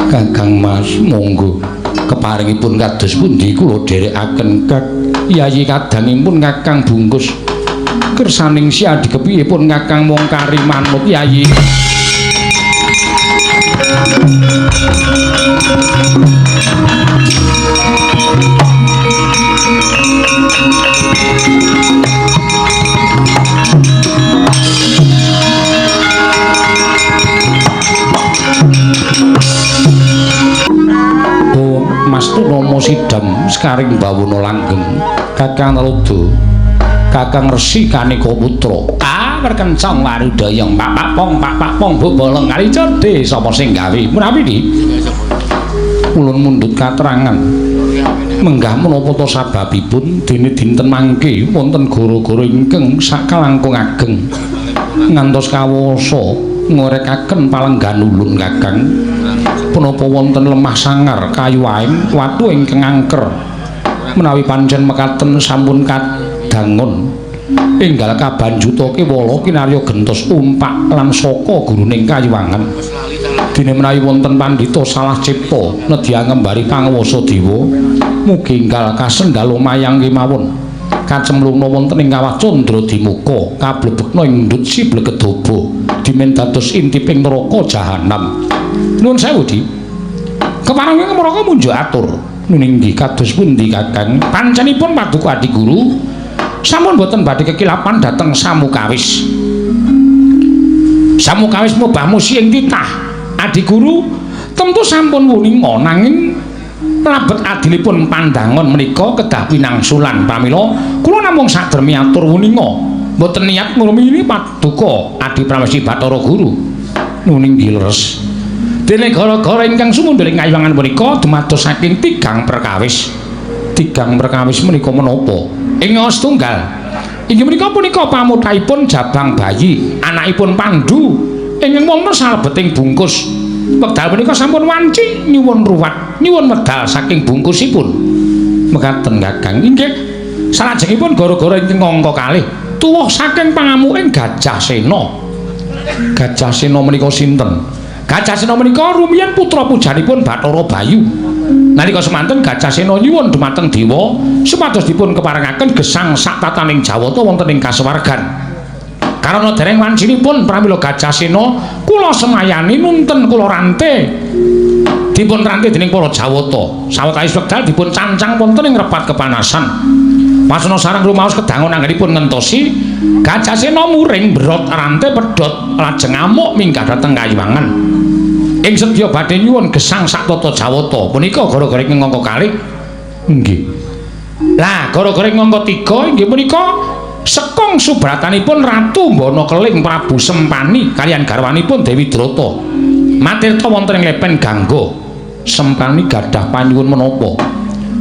Kakang Mas, monggo keparingipun kados pundi kula dherekaken Kak Yayi kadangipun Kakang bungkus. Kersaning Si Adi kepiye pun Kakang mung kari manut Yayi. Oh, Mas Turnomo Sidam sekaring bawana langgeng Kakang Narada Kakang Resi Kanika Putra. Ah, perkencang warudayang pak pong pak pong bobolong kali cedhe sapa sing gawe menawi di ulun mundhut katrangan menggah menapa ta sababipun dene dinten mangke wonten gara-gara ingkang sakalangkung ageng ngantos kawasa ngorekaken palenggan ulun Kakang. Punapa wonten lemah sangar kayu aeng watu ingkang angker menawi pancen mekaten sampun kadangun enggal kabanjuta kewala kinarya gentos umpak lan saka guruning kayuwangan. Dene menawi wonten pandhita salah cipta nedya ngembari panguwasa dewa mugi enggal kasendhal mayang kemawon kacemlungna wonten ing kawah candra dimuka kablebekna ing ndut si blegedoba dimen dados intiping neraka jahanam. Nuwun sewu Di. Kepareng neraka munjuk atur. Nggih kados pundi Kakang? Pancenipun paduka Adi Guru sampun boten badhe kekilapan dhateng samukawis. Samukawis mubah musi ing titah Adi Guru tentu sampun wuninga nanging labet adilipun pandangon menika kedah pinangsulan. Pramila kula namung sadermi atur wuninga boten niat ngrumiyini paduka Adi Pramesti Bathara Guru. Nuning nggih leres. Dene gara-gara ingkang sumundhing kayuwangan punika dumados saking tigang perkawis. Tigang perkawis menika menapa? Ing setunggal inggih menika punika pamutahipun Jabang Bayi, anakipun Pandu ingkang wonten salebeting bungkus. Wekdal punika sampun wanci nyuwun ruwat, nyuwun medal saking bungkusipun. Mekaten Kakang. Inggih. Salajengipun gara-gara ingkang angka kalih tuwuh saking pangamuking Gajah Sena. Gajah Sena menika sinten? Gajah Sena menika rumiyin putra pujanipun Bathara Bayu. Nalika semanten Gajah Sena nyuwun dumateng dewa supados dipun keparengaken gesang sak tataning Jawata wonten ing kasuwargan. Karana dereng wancinipun pramila Gajah Sena kula semayani nunten kula rante. Dipun rante dening para Jawata. Sawetawis wekdal dipun cancang wonten ing repat kepanasan. Wasana sareng rumaos kedangon anggenipun ngentosi Gajah Sena muring brot rante pedhot lajeng amuk minggah dhateng kayiwangan. Ing sedya badhe nyuwun gesang sak tata Jawata punika gara-gara ing angka kalih. Nggih. Lah gara-gara ing angka 3 inggih punika sekong subratanipun Ratu Mbana Keling Prabu Sempani kaliyan garwanipun Dewi Drata. Matirta wonten ing lepen Gangga. Sempani gadah panyuwun menapa?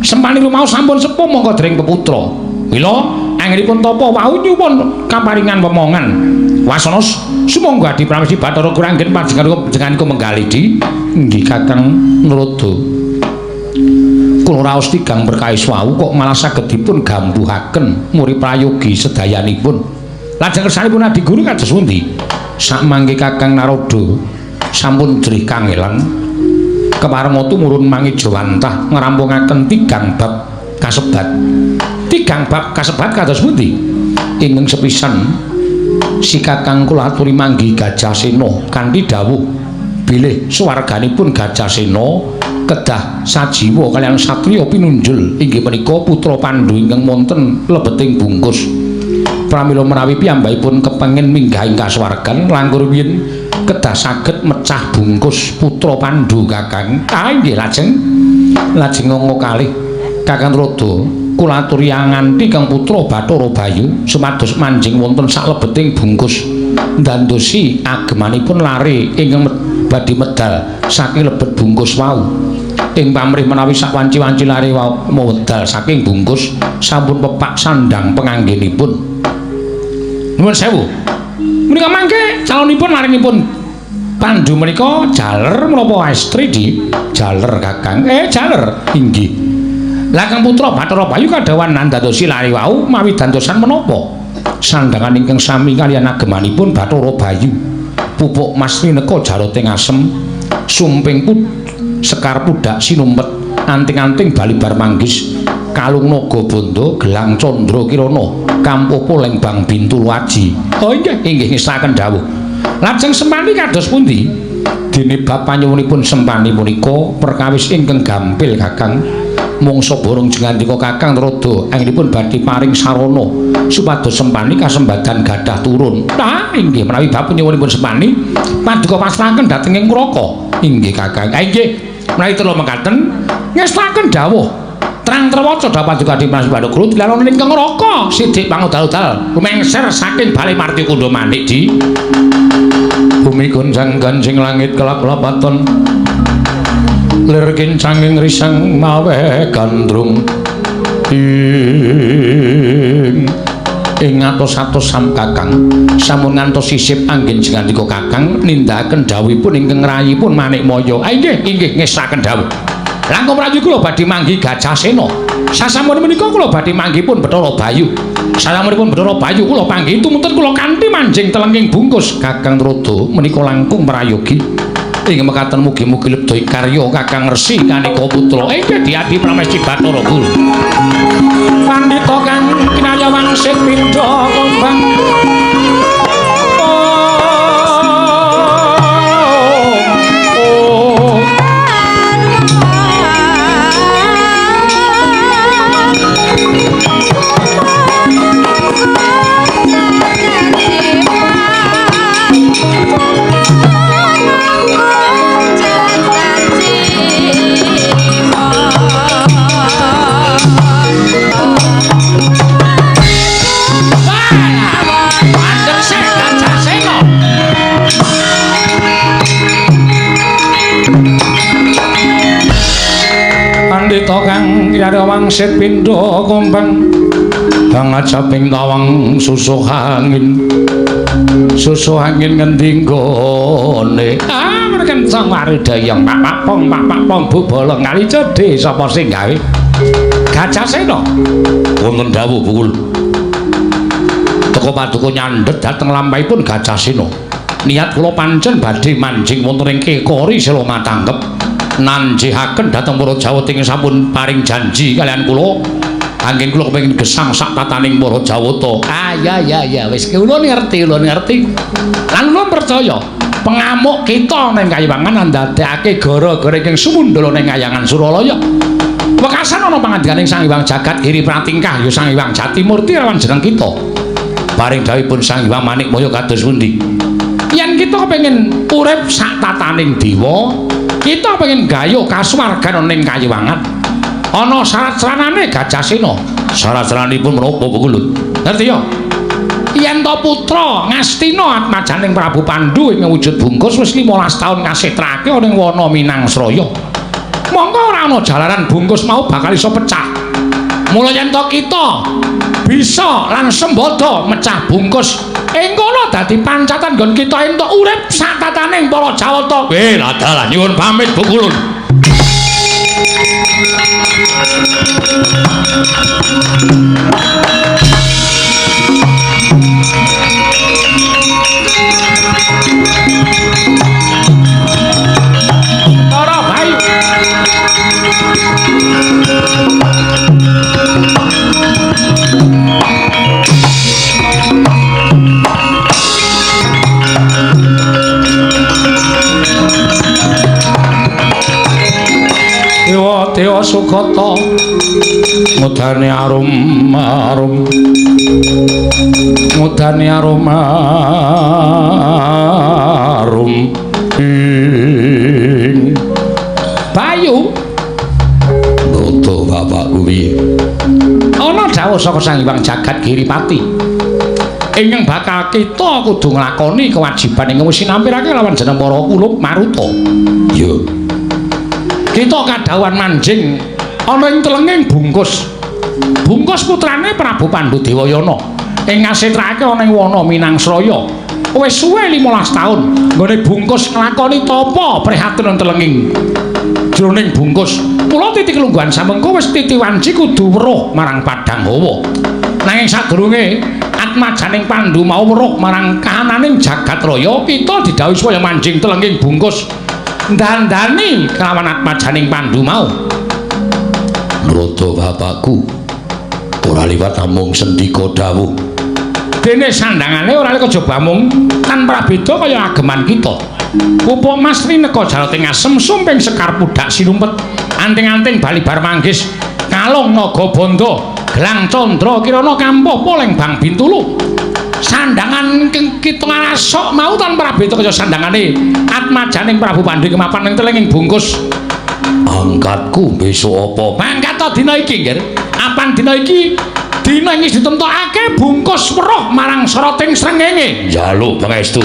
Sempani rumaos sampun sepuh mongko dereng peputra. Mila anggenipun tapa wau nyuwun kaparingan wemongan. Wasana sumangga Adi Pramesti Bathara Kuranggen panjenenganipun menggalih di nggih Kakang Narada. Kula raos tigang perkawis wau kok malah saged dipun gambuhaken muri prayogi sedayanipun. Lajeng kersanipun Adi Guru kados pundi? Sakmangke Kakang Narada sampun drih kangelan kepareng tumurun mangijawantah ngrampungaken tigang bab kasebat. Tigang bab kasebat kados pundi? Ingkang sepisan si Kakang kula aturi manggi Gajah Sena kanthi dawuh bilih swarganipun Gajah Sena kedah sajiwa kaliyan satriya pinunjul inggih menika putra Pandhu ingkang wonten lebeting bungkus. Pramila menawi piyambakipun kepengin minggah ing kasuwargan langkung rumiyin kedah saged mecah bungkus putra Pandhu Kakang. Ah nggih lajeng lajeng angka kalih Kakang Narada kula aturi nganti kang putra Bathara Bayu supados manjing wonten saklebeting bungkus ndandosi agemanipun lare ingkang badhe medal saking lebet bungkus wau. Ing pamrih menawi sak wanci-wanci lare wau medal saking bungkus sampun pepak sandang penganggenipun. Nuwun sewu. Menika mangke calonipun larenipun Pandhu menika jaler menapa estri di jaler Kakang? Jaler inggih. Lah kang putra Bathara Bayu kadhawan nandadosi lare wau mawi dandosan menapa? Sandangan ingkang sami kaliyan agemanipun Bathara Bayu. Pupuk mas rineka jaroting asem, sumping pud sekar pudak sinumpet, anting-anting balibar manggis, kalung naga bondo, gelang candra kirana, kampuh poleng bang bintul aji. Oh inggih, inggih ngestaken dawuh. Lajeng Sempani kados pundi? Dene bab panyuwunipun Sempani punika perkawis ingkang gampil Kakang. Mungsa borong jengandika Kakang Narada anggenipun badhe paring sarana supados Sempani kasembadan gadah turun. Nah, inggih menawi bab panyuwunipun Sempani paduka pasrahaken dhateng ing Ngraka. Inggih Kakang. Inggih menawi telu mekaten ngestaken dawuh. Terang trewaca dapat juga di Mas Bathara Guru dilalon ing Ngraka sidik pangudal-udal rumengser saking Balai Marti Kundha Manik di bumi gonjang ganjing langit kelap-lapaton lir kincanging risang mawe gandrung ing ing atos-atos sam Kakang sampun ngantos sisip anggen jengandika Kakang nindakaken dawuhipun ingkang rayipun Manikmaya. Inggih inggih ngestaken dawuh. Langkung prayu kula badhe manggi Gajah Sena. Sasampun menika kula badhe manggipun Bathara Bayu. Sasampunipun Bathara Bayu kula panggihi tumunten kula kanthi manjing telenging bungkus. Kakang Narada menika langkung prayogi. Ing mekaten mugi-mugi lebda karya Kakang Resi Kaneka Putra. Inggih diadi pramesti Bathara Guru. Pandhita kang kinarya wangsit pindha kembang. Pandhita kang kinarya wangsit pindha kumbang bang ajaping tawang susuh angin susuh angin ngendi nggone ah merkencang waridayang pak pong pak pong bubolong kali cedhe sapa sing gawe Gajah Sena wonten dawuh bukul teko paduka nyandhet dhateng lampahipun Gajah Sena. Niat kula pancen badhe manjing wonten ing Kekori Sela Matangkep nanjihaken dhateng para Jawata ingkang sampun paring janji kaliyan kula. Anggen kula kepengin gesang sak tataning para Jawata. Ah ya ya ya wis kula ngerti, kula ngerti. Lan kula percaya pengamuk kita ning Kayiwangan ndadekake gara-gara ingkang sumundhala ning Kayangan Suralaya. Wekasan ana pangandikaning Sang Hyang Jagat Giri Pratingkah ya Sang Hyang Jatimurti lawan jeneng kita. Paring dawuhipun Sang Hyang Manikmaya kados pundi? Yen kita kepengin urip sak tataning dewa, kita kepengin gayuh kasuwargan ning Kayiwangan. Ana syarat-saranane Gajah Sena. Syarat-saranipun menapa Pukulun? Ngerti ya? Yen to putra Ngastina atmajaning Prabu Pandu ing wujud bungkus wis 15 taun ngasetrake ana ing wana Minangsraya. Mongko ora ana jalaran bungkus mau bakal iso pecah. Mula yen to kita bisa lan sembada mecah bungkus ing kono dadi pancatan nggon kita entuk urip sak tataning para Jawata. Weh, ladalah nyuwun pamit Pukulun. Para bayu. Dewa Dewa Sukata ngudane arum arum ngudane arum arum ing Bayu. Ngroto bapakku piye? Ana dawuh saka Sang Hyang Jagat Giripati ingkang bakal kita kudu nglakoni kewajiban ingkang wis sinampirake lawan jeneng para kulup maruta. Ya. Kita kadhawuhan manjing ana ing telenging bungkus. Bungkus putrane Prabu Pandu Dewayana ing ngasetrake ana ing wana Minangsraya. Wis suwe 15 taun nggone bungkus nglakoni tapa prihatin ana telenging jroning bungkus. Mula titik lungguhan samengko wis titi wanci kudu weruh marang Padang Hawa. Nanging sadurunge atmajaning Pandu mau weruh marang kahananing jagat raya, kita didhawuhi supaya manjing telenging bungkus ndandani kelawan atmajaning Pandu mau. Ngroto bapakku ora liwat namung sendika dawuh. Dene sandangane ora kejaba mung tanpa beda kaya ageman kita. Pupa mas rineka jaloting asem sumping sekar pudak sinumpet anting-anting balibar manggis kalung naga bondo gelang candra kirana kampuh poleng bang bintulu. Sandangan kita ngarasok mau tanpa beda kaya sandangane atmajaning Prabu Pandu kemapan ing telenging bungkus. Angkatku besok apa? Mangkat ta dina iki, Nggir. Apan dina iki dina iki ditentokake bungkus weruh marang soroting srengenge. Njaluk pangestu.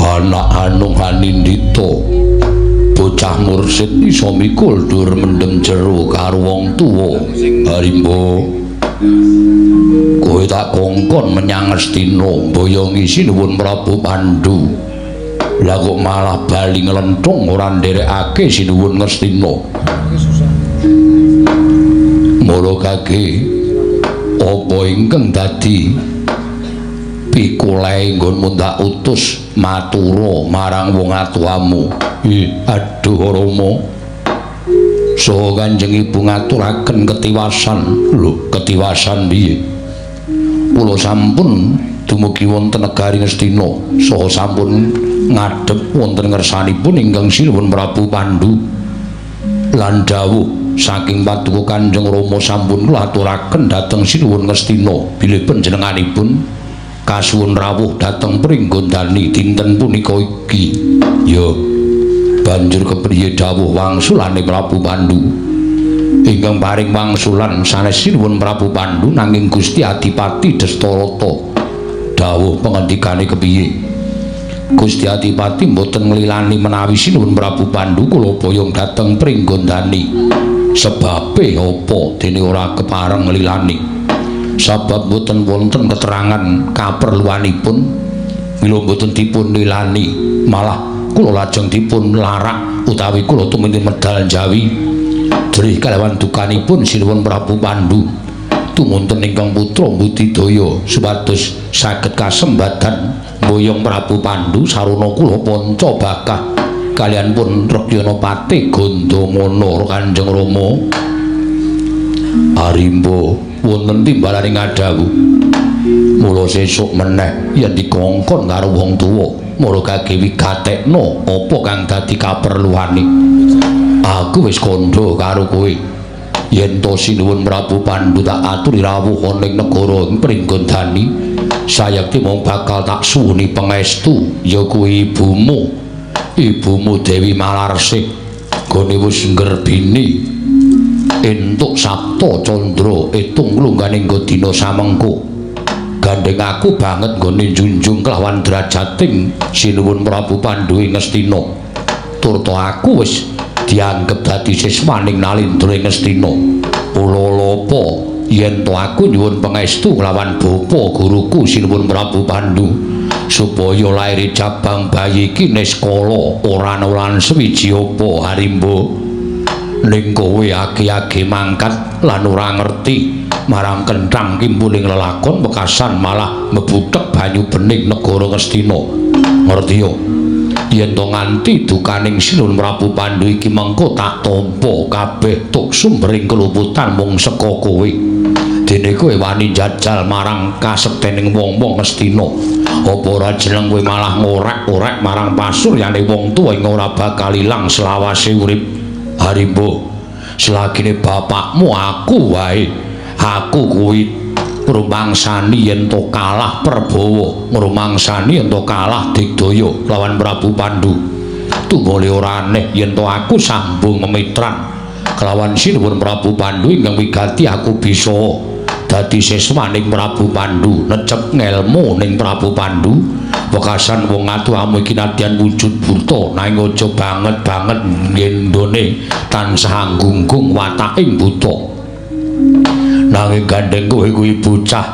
Anak Anung Hanindita bocah mursid iso mikul dur mendem jero karo wong tuwa. Harimba, kowe tak kongkon menyang Ngastina mboyongi sinuwun Prabu Pandu. Lah kok malah bali nglenthung ora nderekake sinuwun Ngastina. Mula kage apa ingkang dadi pikulae nggonmu ndak utus matura marang wong atuamu. Aduh Rama. Saha Kanjeng Ibu ngaturaken ketiwasan. Lho, ketiwasan piye? Kula sampun dumugi wonten negari Ngastina, saha sampun ngadhep wonten ngersanipun ingkang sinuwun Prabu Pandu. Lan dawuh saking paduka Kanjeng Rama sampun kula aturaken dhateng sinuwun Ngastina bilih panjenenganipun kasuwun rawuh dhateng Pringgondani dinten punika iki. Ya, banjur kepriye dawuh wangsulane Prabu Pandu? Ingkang paring wangsulan sanes sinuwun Prabu Pandu nanging Gusti Adipati Destarata. Dawuh pangendikane kepiye? Gusti Adipati mboten nglilani menawi sinuwun Prabu Pandu kula boyong dhateng Pringgondani. Sebabe apa dene ora kepareng nglilani? Sebab mboten wonten keterangan kaperluanipun, mila mboten dipun lilani, malah kula lajeng dipun larak utawi kula tuminten medal Jawi. Drih kalawan dukanipun Sinuwun Prabu Pandu tumunten ingkang putra budidaya supados saged kasembadan mboyong Prabu Pandu sarana kula panca bakah kaliyan pun Rekyana Pati Gandamana Kanjeng Rama. Arimba wonten timbalane ngadhawuh. Mula sesuk meneh yen dikongkon karo wong tuwa, mula kage wigatekno apa kang dadi kaperluane. Aku wis kandha karo kowe. Yen to Sinuwun Prabu Pandu tak aturi rawuh ana ing negara Pringgondani, sayekti mung bakal tak suwuni pangestu ya kuwi ibumu. Ibumu Dewi Malarsih gone wis nggerbini entuk Sabta Candra etung lungganing dina samengko. Gandeng aku banget nggone njunjung kelawan drajating Sinuwun Prabu Pandu ing Ngastina. Turta aku wis dianggep dadi siswaning Nalindra ing Ngastina. Kula lapa yen to aku nyuwun pangestu kelawan bapa guruku Sinuwun Prabu Pandu supaya laire jabang bayi iki niskala ora ana lan sewiji apa Harimba. Ning kowe age-age mangkat lan ora ngerti marang kenthang kimpuling lelakon wekasan malah mebuteg banyu bening negara Ngastina. Ngerti yo? Yen to nganti dukaning Sinuwun Prabu Pandu iki mengko tak tampa kabeh tuk sumbering keluputan mung saka kowe. Dene kowe wani njajal marang kasektening wong-wong Ngastina. Apa ora jeneng kowe malah ngorek-orek marang pasuryane wong tuwa ing ora bakal ilang selawase urip. Harimba, selagine bapakmu aku wae, aku kuwi ngrumangsani yen to kalah Prabawa, ngrumangsani yen to kalah Digdaya lawan Prabu Pandu. Tumuli ora aneh yen to aku sambung memitran kelawan Sinuwun Prabu Pandu ingkang wigati aku bisa dadi siswaning Prabu Pandu, necep ngelmu ning Prabu Pandu. Wekasan wong atuhamu iki nadyan wujud buta nanging aja banget-banget ngendone tansah anggunggung wataking buta. Nanging gandeng kowe kuwi bocah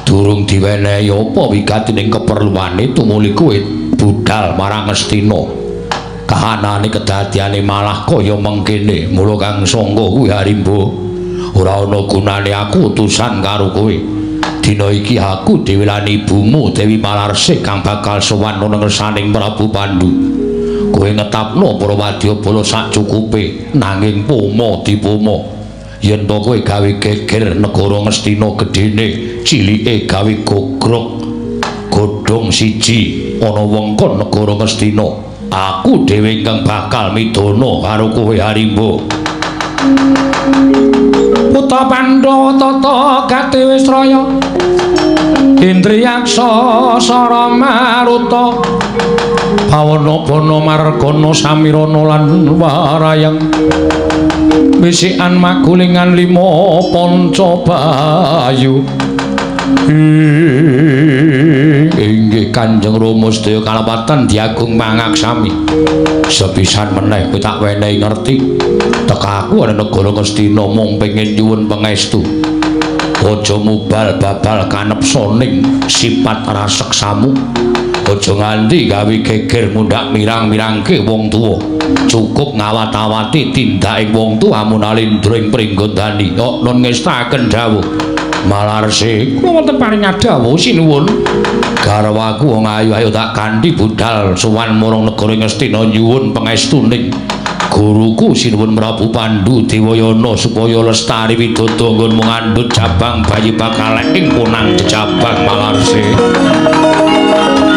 durung diwenehi apa wigatining keperluane tumuli kowe budal marang Ngastina. Kahanane kedadiane malah kaya mengkene. Mula kang sangka kuwi Harimba, ora ana gunane aku utusan karo kowe. Dina iki aku dhewe lan ibumu Dewi Malarsih kang bakal sowan ana ngersaning Prabu Pandu. Kowe ngetapno para wadyabala sak cukupe nanging poma dipoma. Yen to kowe gawe geger negara Ngastina gedene, cilike gawe gogrok godhong siji ana wengkon negara Ngastina. Aku dhewe ingkang bakal midana karo kowe Harimba. Putra Pandhawa tata gati wisraya Indriyaksa sara maruta bawana bana margana samirana lan warayang wisikan magulingan lima panca bayu. Inggih Kanjeng Rama sedaya kalapatan diagung pangaksami. Sepisan meneh kowe tak wenehi ngerti tekaku ana negara Ngastina mung pengin nyuwun pangestu. Aja mubal babal kanepsoning sifat raseksamu. Aja nganti gawe geger mundhak mirang-mirangke wong tuwa. Cukup ngawat-awati tindaking wong tuamu Nalindra ing Pringgondani. Kok nun ngestaken dawuh Malarsih, kula wonten paring dawuh sinuwun. Garwaku wong ayu-ayu tak kanthi budal sowan marang negara Ngastina nyuwun pangestuning guruku Sinuwun Prabu Pandu Dewayana supaya lestari widodo nggon mengandhut jabang bayi bakal ing punang jejabang Malarsih. La la la la.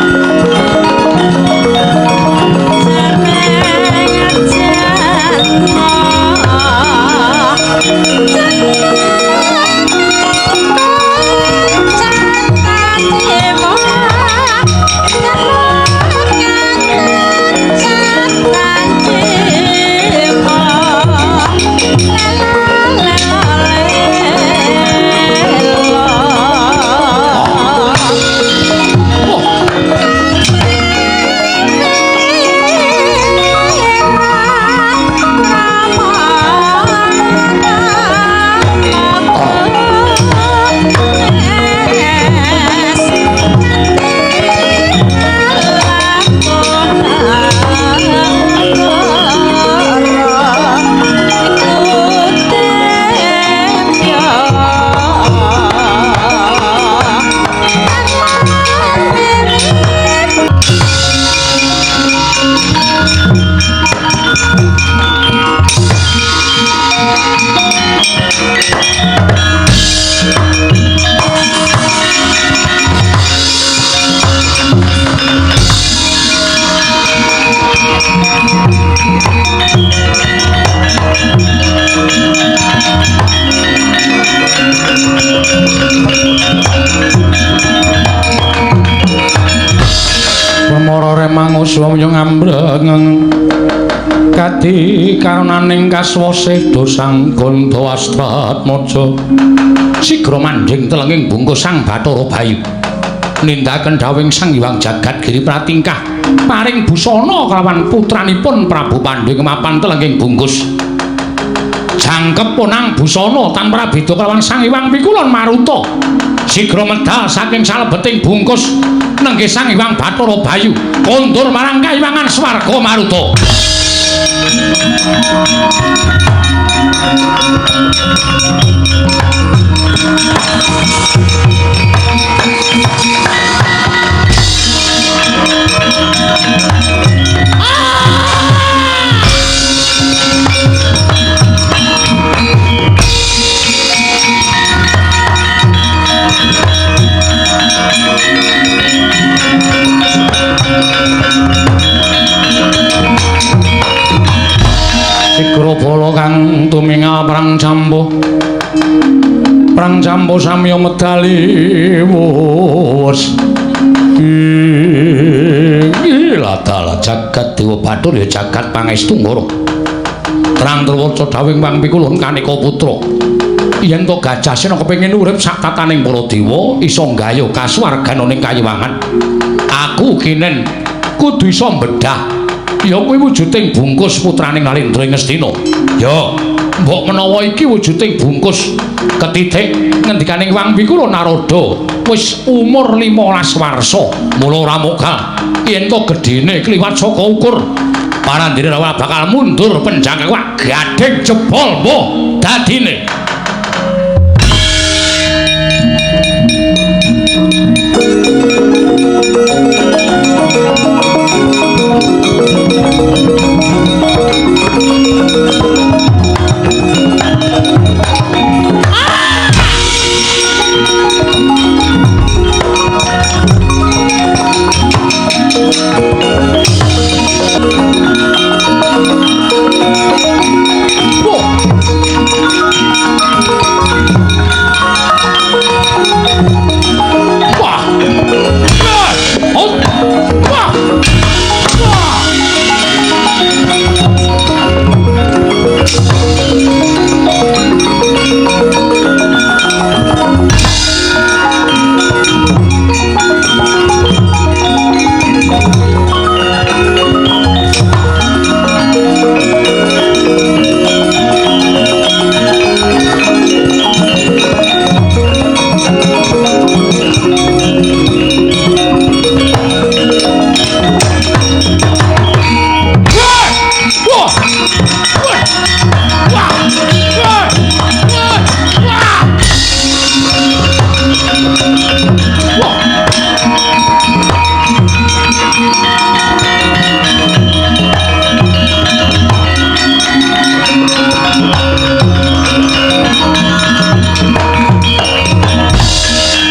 Permara remanguswa ngambreng kadi karonaning kaswasih dosang gandha astratmaja sigra manjing telenging bungkus Sang Bathara Bayu nindakaken dawuhing Sang Hyang Jagat Giri Pratingkah paring busana kelawan putranipun Prabu Pandu mapan telenging bungkus jangkep ponang busana tanpa prabeda kelawan Sang Hyang Pikulon Maruta sigra medal saking salebeting bungkus nenggih Sang Hyang Bathara Bayu kondur marang kayiwangan swarga Maruta. Sigra bala kang tumingal perang campuh perang campuh samya medali wus iki ladala jagat dewa bathara ya jagat pangestu ngoro terang truwaca dawuhing Wang Pikulun kaneka putra yen to Gajah Sena kepengin urip sak tataning para dewa iso nggayuh kasuwargan ning kayiwangan aku kinen kudu iso mbedah ya kuwi wujuding bungkus putraning Nalendra ing Ngastina. Ya, mbok menawa iki wujuding bungkus ketitik ngendikaning Wang Pikula Narada wis umur 15 warsa, mula ora moga yen to gedene kliwat saka ukur. Parandene ora bakal mundur penjangkang wak gading jebol mbuh dadine.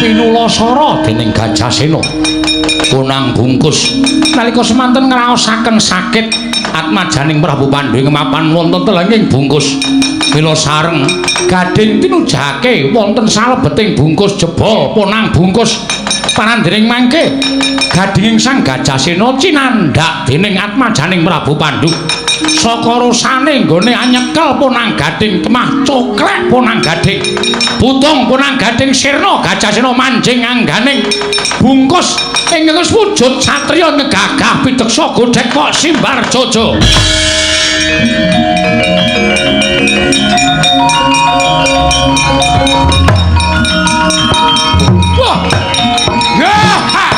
Pinulasara dening Gajah Sena punang bungkus nalika semanten ngraosaken sakit atmajaning Prabu Pandu ing mapan wonten telenging bungkus mila sareng gading tinujake wonten salebeting bungkus jebol ponang bungkus parandening mangke gadinging Sang Gajah Sena cinandhak dening atmajaning Prabu Pandu saka rosane nggone anyekel ponang gading temah coklek ponang gading putung ponang gading sirna Gajah Sena manjing angganing bungkus ingkang wujud satriya ngegagah pideksa godhek kok simbar jojo. Wah. Ya. Wah.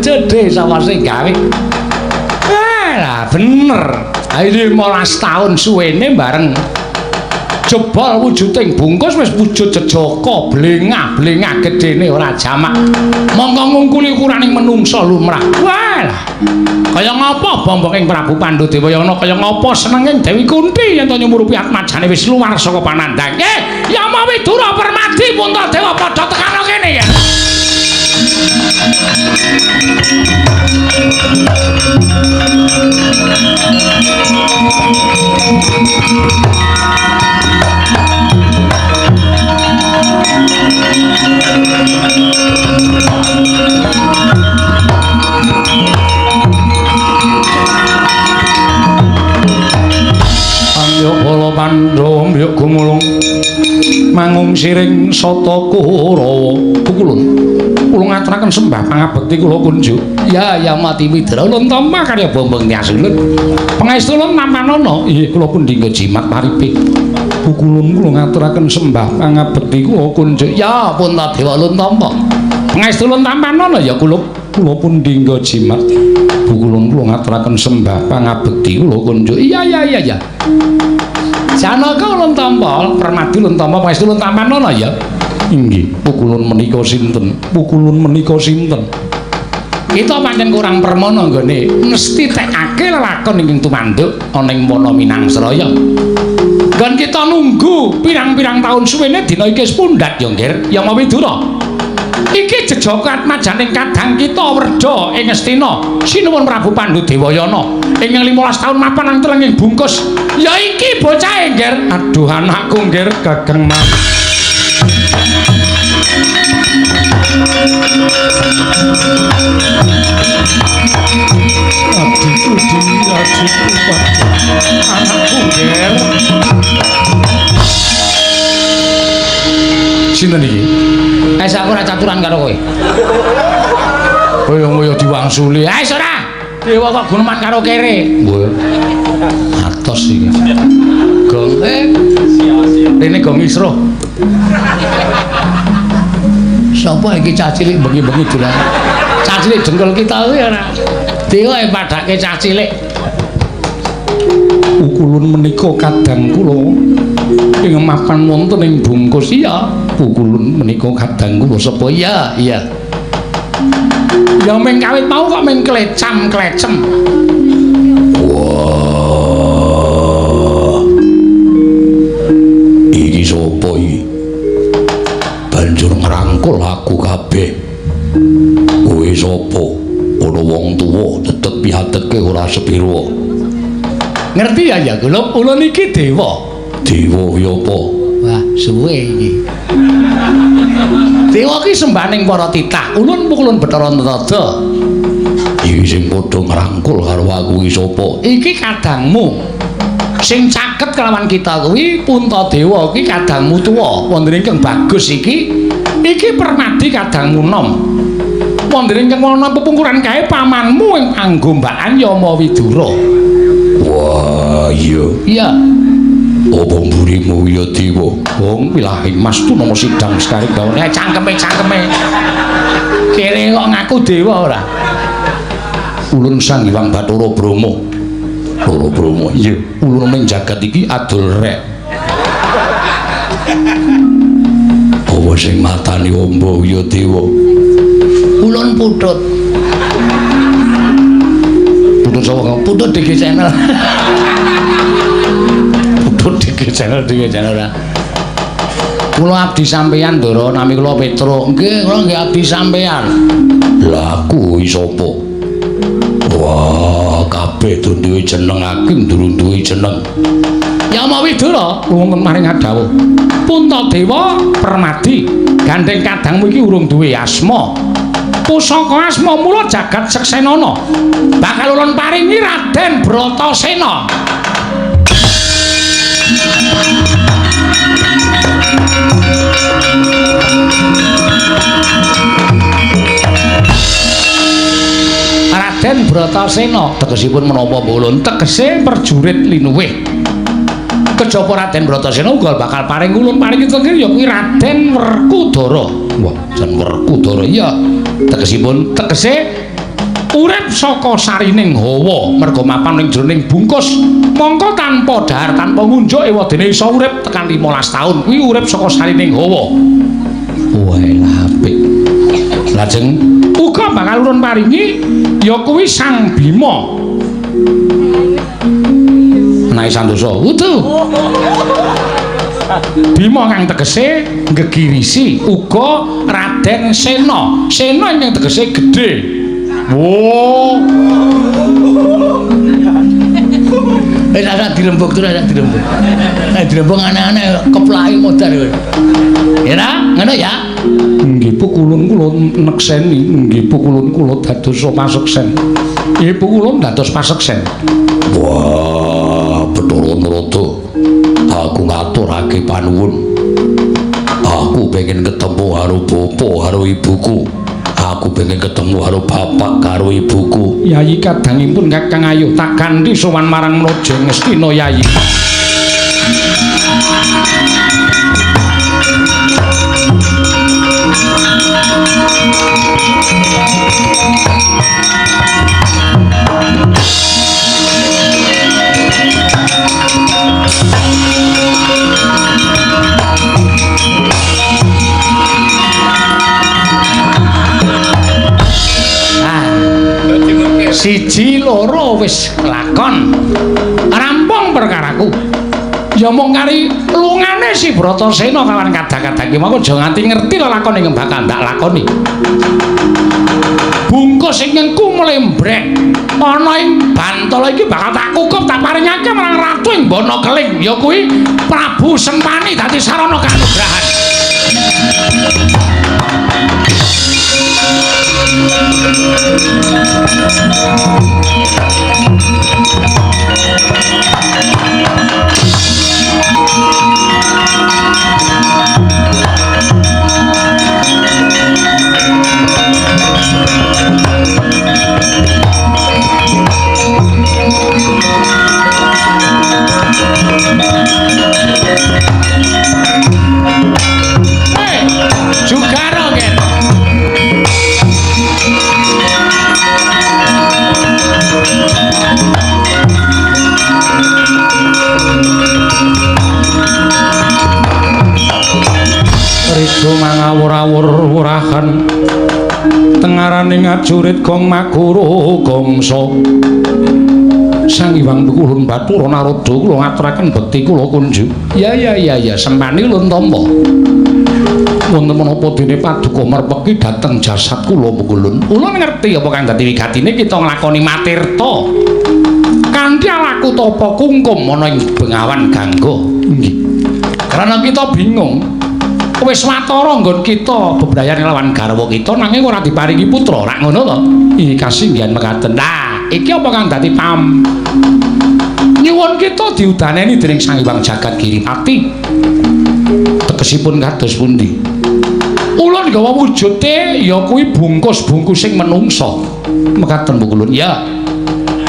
Bojo sapa sing gawe? Lah bener. Ayo 15 tahun suwene bareng jebol wujuding bungkus wis wujud jejaka blengah-blengah gedene ora jamak. Mongko ngungkuli ukuraning menungsa lumrah. Wah lah. Kaya ngapa bombonging Prabu Pandudewayana kaya ngapa senenging Dewi Kunti yen to nyumurupi atmajane wis luar saka panandhang. Yama Widura Permadi Puntadewa padha tekana kene ya. Angyo bala Pandhawa mbyuk gumulung mangung siring sata Kurawa. Pukulun kula ngaturaken sembah pangabekti kula kunjuk. Ya ya mati Widra ulun tampa karya Bombong Tias ulun. Pangestu ulun nampanana. Inggih kula pundhingga jimat paripe. Pukulun kula ngaturaken sembah pangabekti kula kunjuk. Ya Puntadewa ulun tampa. Pangestu ulun tampanana ya kula kula pundhingga jimat. Pukulun kula ngaturaken sembah pangabekti kula kunjuk. Iya iya iya iya. Janaka ulun tampa, Permadi ulun tampa, pangestu ulun tampanana ya. Inggih, pukulun menika sinten? Pukulun menika sinten? Kita pancen kurang permana nggone mesti tekake lelakon ingkang tumanduk ana ing wana Minangsraya. Nggon kita nunggu pirang-pirang taun suwene dina iki wis pundhat ya, Nggir. Yama Widura. Iki jejaka atmajaning kadang kita werda ing Ngastina. Sinuwun Prabu Pandudewayana ingkang 15 taun mapan nang telenging bungkus. Ya iki bocahe, Nggir. Aduh anakku, Nggir, Gagang Mas. Adikku adikku anakku Nger. Sinten iki? Wis aku ora caturan karo kowe. Kowe diwangsuli. Wis ora. Dewa kok guneman karo kere. Atos iki. Gong rene gong isro. Sapa iki cah cilik bengi-bengi dolan? Cah cilik dengkul kita kuwi ora. Dewa padake cah cilik. Pukulun menika kadang kula ing mapan wonten ing bungkus. Iya, pukulun menika kadang kula sapa? Iya, iya. Ya ming kawit mau kok ming klecam-klecem. Wah. Iki sapa iki? Banjur ngrangkul aku kabeh. Kowe sapa? Ana wong tuwa tetep piateke ora sepiro. Ngerti ya ya kula ulun iki dewa. Dewa ya apa? Wah, suwe iki. Dewa iki sembaning para titah. Ulun pukulun Bathara Narada. Iki sing padha ngrangkul karo aku iki sapa? Iki kadangmu. Sing caket kelawan kita kuwi Puntadewa iki kadangmu tuwa. Wonten ingkang bagus iki, iki Permadi kadangmu nom. Wonten ingkang ana pepungkuran kae pamanmu ing panggombakan Yama Widura. Wah, iya. Iya. Apa mburimu ya dewa? Wong wilahing mas tu nama sidang sekaring gawane. Cangkeme cangkeme. Kere kok ngaku dewa ora? Ulun Sang Hyang Bathara Brahma. Bathara Brahma. Iya, ulun ning jagat iki adol rek. Apa sing matani amba ya dewa? Ulun putut. Putut sapa? Putut DG Channel. Putut DG Channel, DG Channel ora. Kula abdi sampeyan Ndara, nami kula Petruk. Nggih, kula nggih abdi sampeyan. Lah aku iki sapa? Wah, kabeh do duwe jeneng, aku durung duwe jeneng. Yama Widura, wonten maring adawuh. Puntadewa Permadi, gandeng kadangmu iki urung duwe asma. Pusaka asma mula jagat seksenana. Bakal ulun paringi Raden Bratasena. Raden Bratasena tegesipun menapa ulun? Tegese prajurit linuwih. Kejaba Raden Bratasena uga bakal paring ulun paringi tengger ya kuwi Raden Werkudara. Wah, jan Werkudara iya. Tegesipun tegese Urip saka sarining hawa merga mapan ing jroning bungkus. Mongko tanpa dhahar tanpa ngunjuk ewadene iso urip tekan 15 taun. Kuwi urip saka sarining hawa. Wah, apik. Lajeng uga bakal urun paringi ya kuwi Sang Bima. Naik sandosa. Wudu. Bima kang tegese gegirisi uga Raden Sena. Sena ingkang tegese gedhe. Wo. Wis ora dirembug terus ora dirembug. Nek dirembug aneh-aneh keplaki modar kowe. Ya ta? Ngono ya. Nggih pukulun kula nekseni, nggih pukulun kula dados paseksen. Nggih pukulun dados paseksen. Wah, Bathara Narada. Aku ngaturake panuwun. Aku pengen ketemu karo bapa karo ibuku. Aku pengen ketemu karo bapak karo ibuku. Yayi kadangipun Kakang Ayu tak kanthi sowan marang Raja Ngastina Yayi. Siji loro wis lakon rampung perkaraku. Ya mung kari lungane si Bratasena kawan kadang-kadang ki mangko aja nganti ngerti lelakon ing bakal ndak lakoni. Bungkus sing ngengku mlembrek ana ing bantala iki bakal tak kukup tak paringake marang ratu ing Bana Keling ya kuwi Prabu Sempani dadi sarana kanugrahan. Hey, jugaro gen. Rido mangawur-awur wurahan tengaraning ngajurit gong maguru gongso. Sang Hyang Pikulun Bathara Narada kula ngaturaken bekti kula kunjuk. Ya ya ya ya Sempani ulun tampa. Wonten menapa dene paduka merpeki dhateng jasad kula Pukulun. Ulun ngerti apa kang dadi wigatine kita nglakoni matirta. Kanthi alaku tapa kungkum ana ing Bengawan Gangga. Nggih. Karena kita bingung. Wis watara nggon kita bebrayan lawan garwa kita nanging ora diparingi putra, rak ngono to? Iki kasinggihan mekaten. Nah, iki apa kang dadi pam? Nyuwun kita diudaneni dening Sang Hyang Jagat Giripati. Tegesipun kados pundi? Ulun gawa wujude ya kuwi bungkus-bungkusing menungsa. Mekaten Bu Kulun. Ya.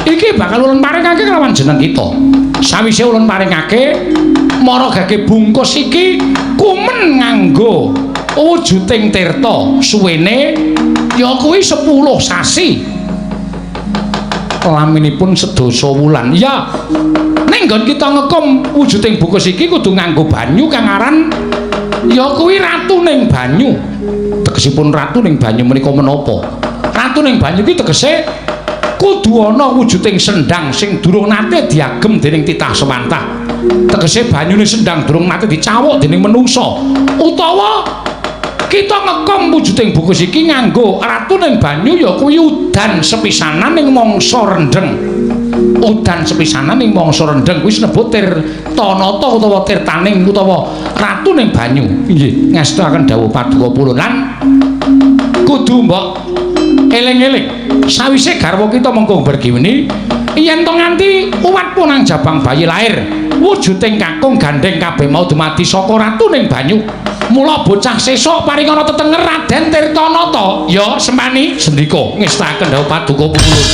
Iki bakal ulun paringake kelawan jeneng kita. Sawise ulun paringake maragake bungkus iki kumen nganggo wujuding tirta suwene ya kuwi 10 sasi. Laminipun sedasa wulan. Ya. Ning nggon kita ngekum wujuding bungkus iki kudu nganggo banyu kang aran ya kuwi ratuning banyu. Tegesipun ratuning banyu menika menapa? Ratuning banyu iki tegese kudu ana wujuding sendang sing durung nate diagem dening titah sewantah. Tegese banyune sendang durung nate dicawuk dening menungsa. Utawa kita ngekom wujuding bungkus iki nganggo ratuning banyu ya kuwi udan sepisanan ing mangsa rendheng. Udan sepisanan ing mangsa rendheng kuwi sinebut tirtanata utawa tirtaning utawa ratuning banyu. Nggih, ngestoaken dawuh paduka pulun lan kudu mbok eling-eling sawise garwa kita mengko bergiweni yen to nganti uwat punang jabang bayi lahir wujuding kakung gandeng kabeh mau dumadi saka ratuning banyu. Mula bocah sesuk paringana tetenger Raden Tirtanata ya Sempani sendika ngestaken dawuh paduka pulun.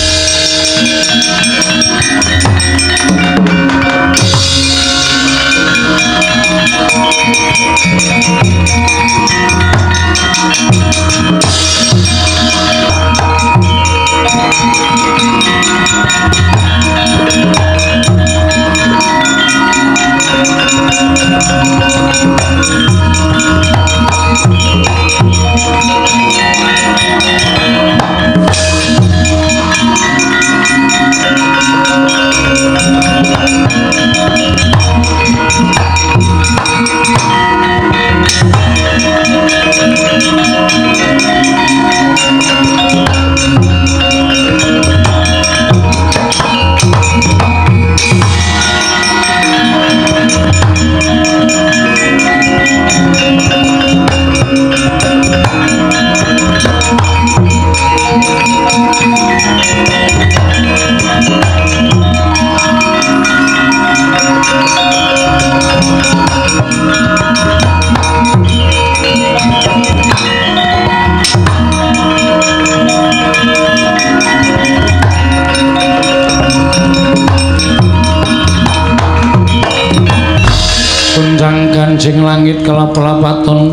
Gajing langit kelap-kelapaton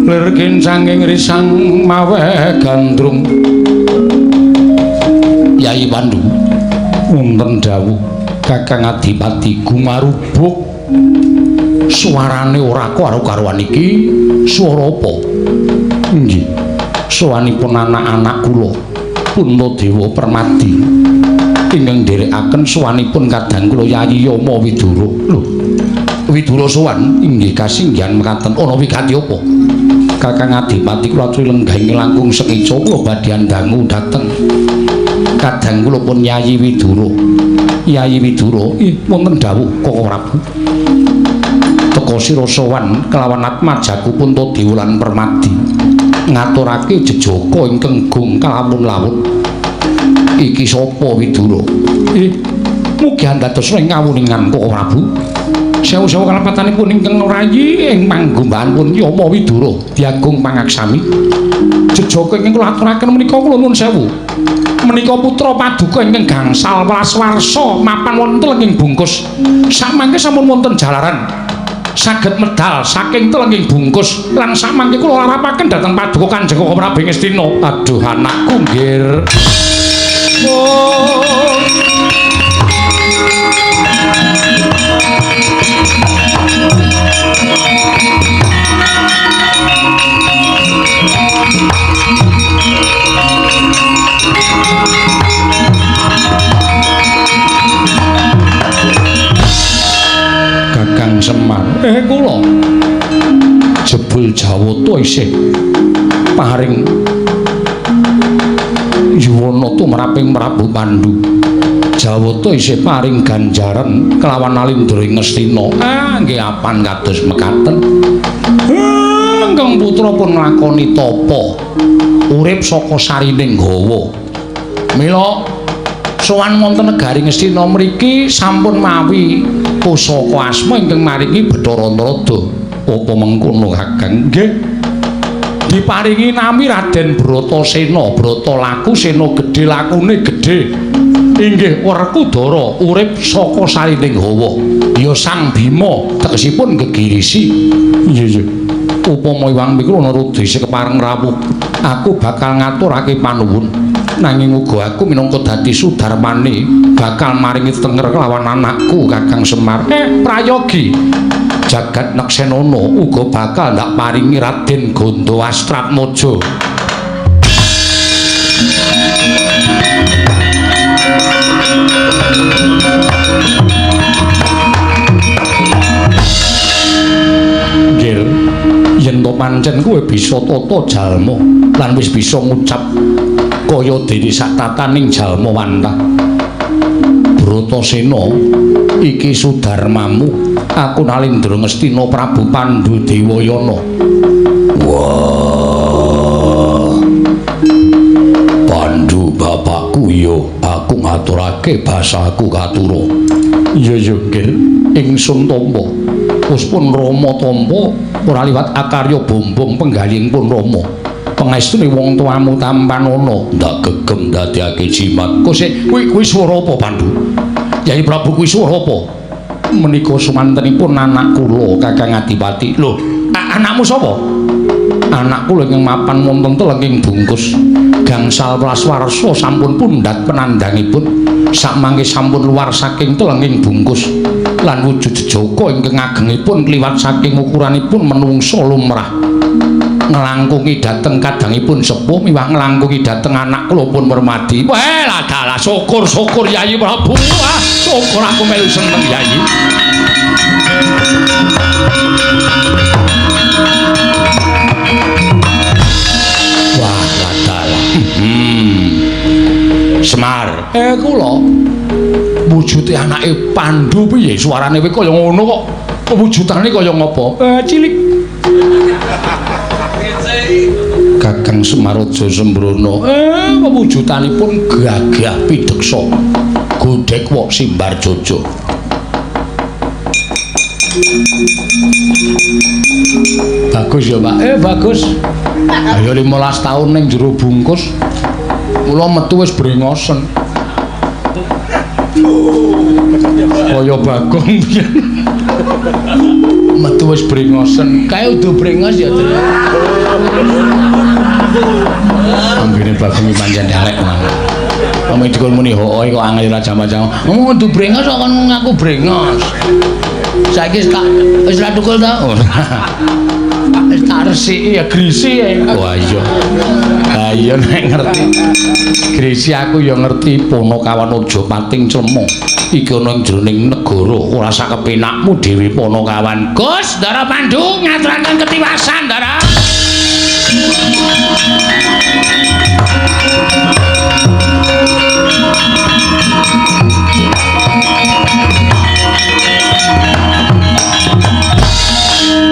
lir kincanging risang maweh gandrung. Yai Pandu wonten dawuh Kakang Adipati gumarubuk suarane ora karo-karuan iki swara apa? Nggih, sowanipun anak-anak kula Puntadewa Permadi ingkang nderekaken sowanipun kadang kula Yayi Yama Widura. Lho, Widura sowan inggih kasinggihan mekaten. Ana wigati apa? Kakang Adipati kula aturi lenggah ing langkung sekeca kula badhe dangu dhateng kadang kula pun Yayi Widura. Yayi Widura, wonten dawuh Koko Prabu. Teka sira sowan kelawan atmajaku Puntadewa lan Permadi ngaturake jejaka ingkang gung kalawun-lawun. Iki sapa Widura? Mugi andados ing kawuningan Koko Prabu. Sewu-sewu kalepatanipun ingkang rayi ing panggumbahan pun Yama Widura diagung pangaksami. Jejaka ingkang kula aturaken menika kula nuwun sewu. Menika putra paduka ingkang gangsal welas warsa mapan wonten ing bungkus. Samangke sampun wonten jalaran saged medal saking telenging bungkus lan samangke kula larapaken dhateng paduka Kanjeng Koko Prabu Ngastina. Aduh anakku nggir. Oh. Kakang Semar, kula jebul Jawata isih paring yuwana tumraping Prabu Pandu. Jawata isih paring ganjaran kelawan Alindra ing Ngastina. Nggih apan kados mekaten. Ingkang putra pun nglakoni tapa urip saka sarining gawa. Mila sowan wonten negari Ngastina mriki sampun mawi pusaka asma ingkang maringi Bathara Narada. Apa mengkono Kakang? Nggih. Diparingi nami Raden Bratasena, Brata laku sena gedhe lakune gedhe. Inggih Werkudara urip saka sarining hawa. Ya Sang Bima tegesipun gegirisi. Iya iya. Upama iwang mikro Narada isih kepareng rawuh, aku bakal ngaturake panuwun. Nanging uga aku minangka dadi sudarmane bakal maringi tenger kelawan anakku Kakang Semar. Prayogi jagat neksenana uga bakal ndak paringi Raden Ganda Astratmaja. Nggih, yen to pancen kowe bisa tata jalma lan wis bisa ngucap kaya dene sak tataning jalma wantah. Bratasena iki sudarmamu, aku Nalindra Ngastina Prabu Pandu Dewayana. Wah, Pandu bapakku ya, aku ngaturake basaku katura. Iya iya nggih, ingsun tampa. Puspun Rama tampa ora liwat akarya bombong penggalihing pun Rama. Pengestune wong tuamu tampanana ndak gegem ndadekake jimat. Kose kuwi swara apa Pandu? Yai Prabu kuwi swara apa? Menika sumantenipun anak kula Kakang Adipati. Lho, anakmu sapa? Anak kula ingkang mapan wonten telenging bungkus. Gangsal welas warsa sampun pundhat penandangipun. Sakmangke sampun luar saking telenging bungkus lan wujud jejaka ingkang agengipun kliwat saking ukuranipun menungsa lumrah. Nglangkungi dhateng kadangipun sepuh miwah nglangkungi dhateng anak kula pun Permadi. Wah, dalah syukur-syukur Yayi Prabu. Ah, syukur aku melu seneng Yayi. Wah, dalah. Semar. Kula wujude anake Pandu piye? Suarane kowe kaya ngono kok. Wujudane kaya ngopo? Cilik. Kakang Semaraja Sembrono wewujudanipun gagah pideksa godhek wok simbar jojo. Bagus ya Pak. Bagus. Ayo 15 tahun ning jero bungkus. Kula metu wis brengosen. Kaya Bagong piye. Metu wis brengosen. Kae udu brengos ya, Tru. Ambine Bagong pancen elek mang. Wong dikon muni hooe kok angel ora jam-jam. Ngomong udu brengos kok kon ngaku brengos. Saiki tak wis ra tukul ta? Ora. Wis tak resiki ya grisi. Wah iya. Ha iya nek ngerti. Grisi aku ya ngerti Panakawan aja pating clemong. Iki ana ing jroning negara ora sak kepenakmu dhewe Panakawan. Gus Ndara Pandu ngaturaken ketiwasan Ndara.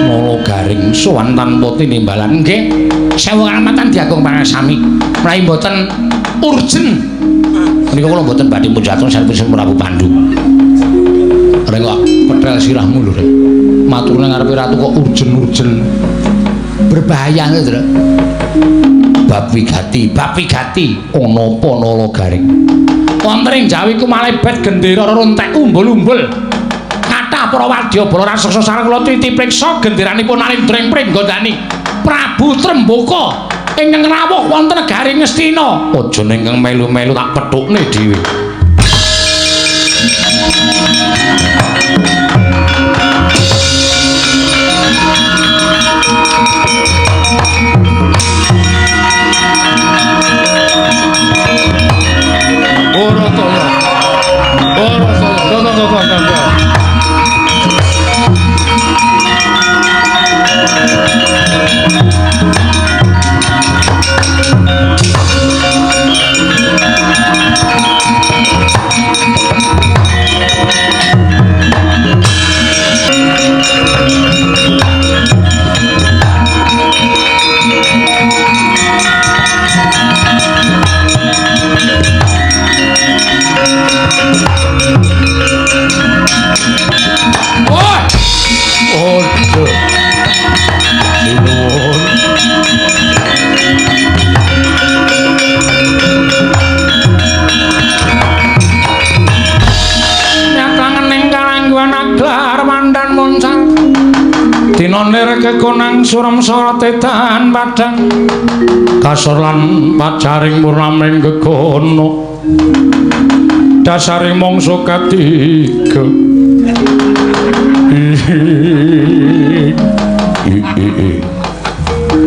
Nala garing sowan tanpa tinimbalan. Nggih, sewu kalamatan diagung pangasami. Menawi mboten urgen menika kula mboten badhe mujatun servis Prabu Pandu. Rek kok petel sirahmu lho, Rek. Matur nang ngarepe ratu kok urgen-urgen. Berbahaya lho, Tru. Bab wigati, bab wigati ana apa Nala garing? Wonten ing Jawi kumalebet gendera rontek umbul-umbul. Kathah para wadyabala raseksa sareng kula titi priksa genderanipun Nalindra ing Pringgondani. Prabu Trembaka ingkang rawuh wonten negari Ngastina. Aja ingkang melu-melu tak pethukne dhewe. Ora toyo. Ora toyo. Go go go go go. Dinonir kekonang suram sorotetan padang kasor lan pacaring purnaming gegono dasaring mangsa katiga.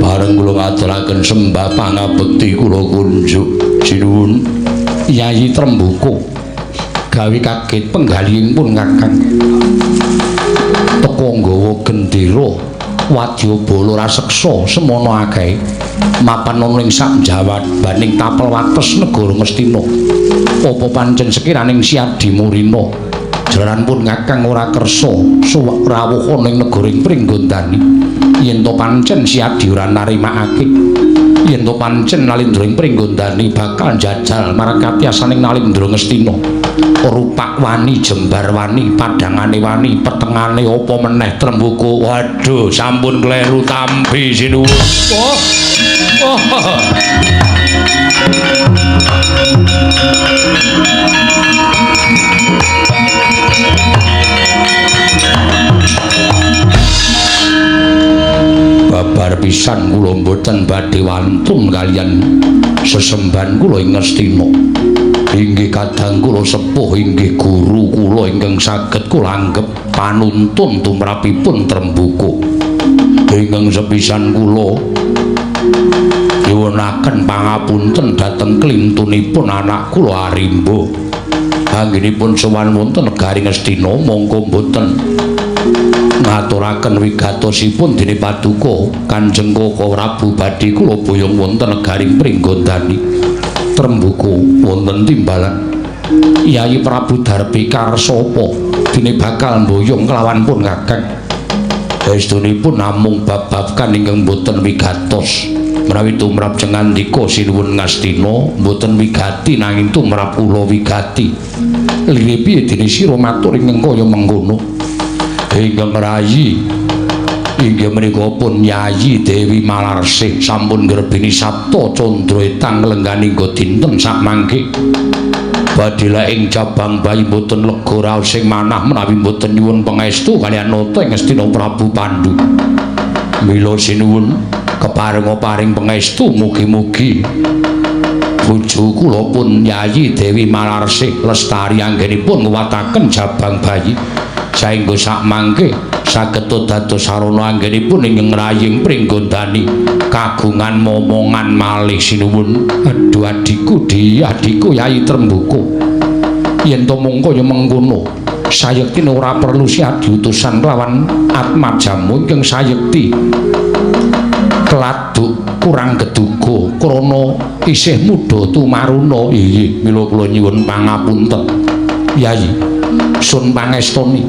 Bareng kula ngaturaken sembah pangabekti kula kunjuk sinuwun Yayi Trembaka gawe kaget penggalihipun Kakang. Teka nggawa gendera wadyabala raseksa semono akeh mapan ana ing sak jawabaning tapel wates negara Ngastina. Apa pancen sekiraning Siadi Murina jalaran pun Kakang ora kersa suwek rawuh ana ing negara ing Pringgondani. Yen to pancen Siadi ora narimakake, yen to pancen Nalindra ing Pringgondani bakal njajal marang katiyasaning Nalindra Ngastina. Rupak wani, jembar wani, padhangane wani, petengane apa meneh Trembaka. Waduh, sampun kleru tampi sinuwun. Oh. Oh. Babar pisan kula mboten badhe wantun kaliyan sesembahan kula ing Ngastina. Inggih kadang kula sepuh inggih guru kula ingkang saged kula anggep panuntun tumrapipun Trembaka. Ingkang sepisan kula nyuwunaken pangapunten dhateng klintunipun anak kula Arimba. Anggenipun sowan wonten negari Ngastina mongko mboten ngaturaken wigatosipun dene paduka Kanjeng Koko Prabu badhe kula boyong wonten negari Pringgondani. Trembaka wonten timbalan Yayi Prabu Darbi Karsapa dene bakal mboyong kelawan pun Kakang. Estunipun namung bab-babkan ingkang boten wigatos. Menawi tumrap cengandika sinuwun Ngastina mboten wigati nanging tumrap kula wigati. Lire piye dene sira matur ingkang kaya mengkono? Ingkang rayi Inggih menika pun Yayi Dewi Malarsih sampun ngrebini Sabta Candra etang lenggani nggo dinten sakmangke. Badhe ing jabang bayi mboten lega raos sing manah menawi mboten nyuwun pangestu kaliyan nata ing Astina Prabu Pandu. Mila sinuwun keparenga paring pangestu mugi-mugi bojo kula pun Yayi Dewi Malarsih lestari anggenipun nguwataken jabang bayi saengga sakmangke saged dados sarana anggenipun ing ngraying pringgondani kagungan momongan malih sinuwun. Aduh adhiku di adhiku Yayi Trembuka, yen to mung kaya mengkono sayekti ora perlu siadi utusan kelawan atmajamu ingkang sayekti keladuk kurang geduga krana isih muda tumaruna. Inggih mila kula nyuwun pangapunten Yayi, sun pangestoni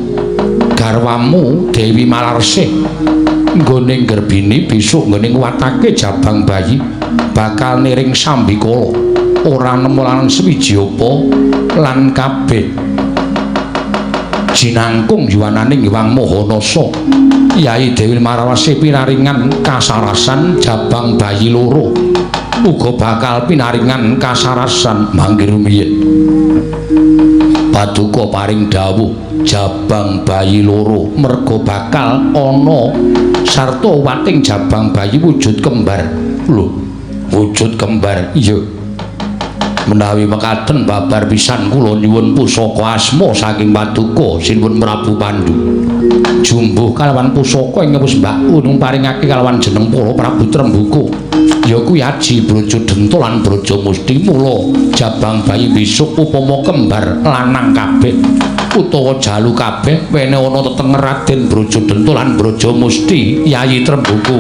garwamu Dewi Malarsih nggone nggerbini besok nggone nguwatake jabang bayi bakal niring sambikala ora nemu lan sewiji apa lan kabeh jinangkung yuwanane Hyang Mahanasa. Yayi Dewi Malarsih pinaringan kasarasan jabang bayi loro uga bakal pinaringan kasarasan mangke rumiyin. Paduka paring dawuh jabang bayi loro merga bakal ana sarta wating jabang bayi wujud kembar. Lho, wujud kembar? Iya. Menawi mekaten babar pisan kula nyuwun pusaka asma saking paduka sinuwun Prabu Pandu. Jumbuh kalawan pusaka ingkang wis mbak unung paringake kalawan jeneng para Prabu Trembuka. Ya kuwi Aji Braja Denta lan Braja Musti. Mula jabang bayi besok upama kembar lanang kabeh utawa jalu kabeh wene ana tetenger Raden Braja Denta lan Braja Musti Yayi Trembuka.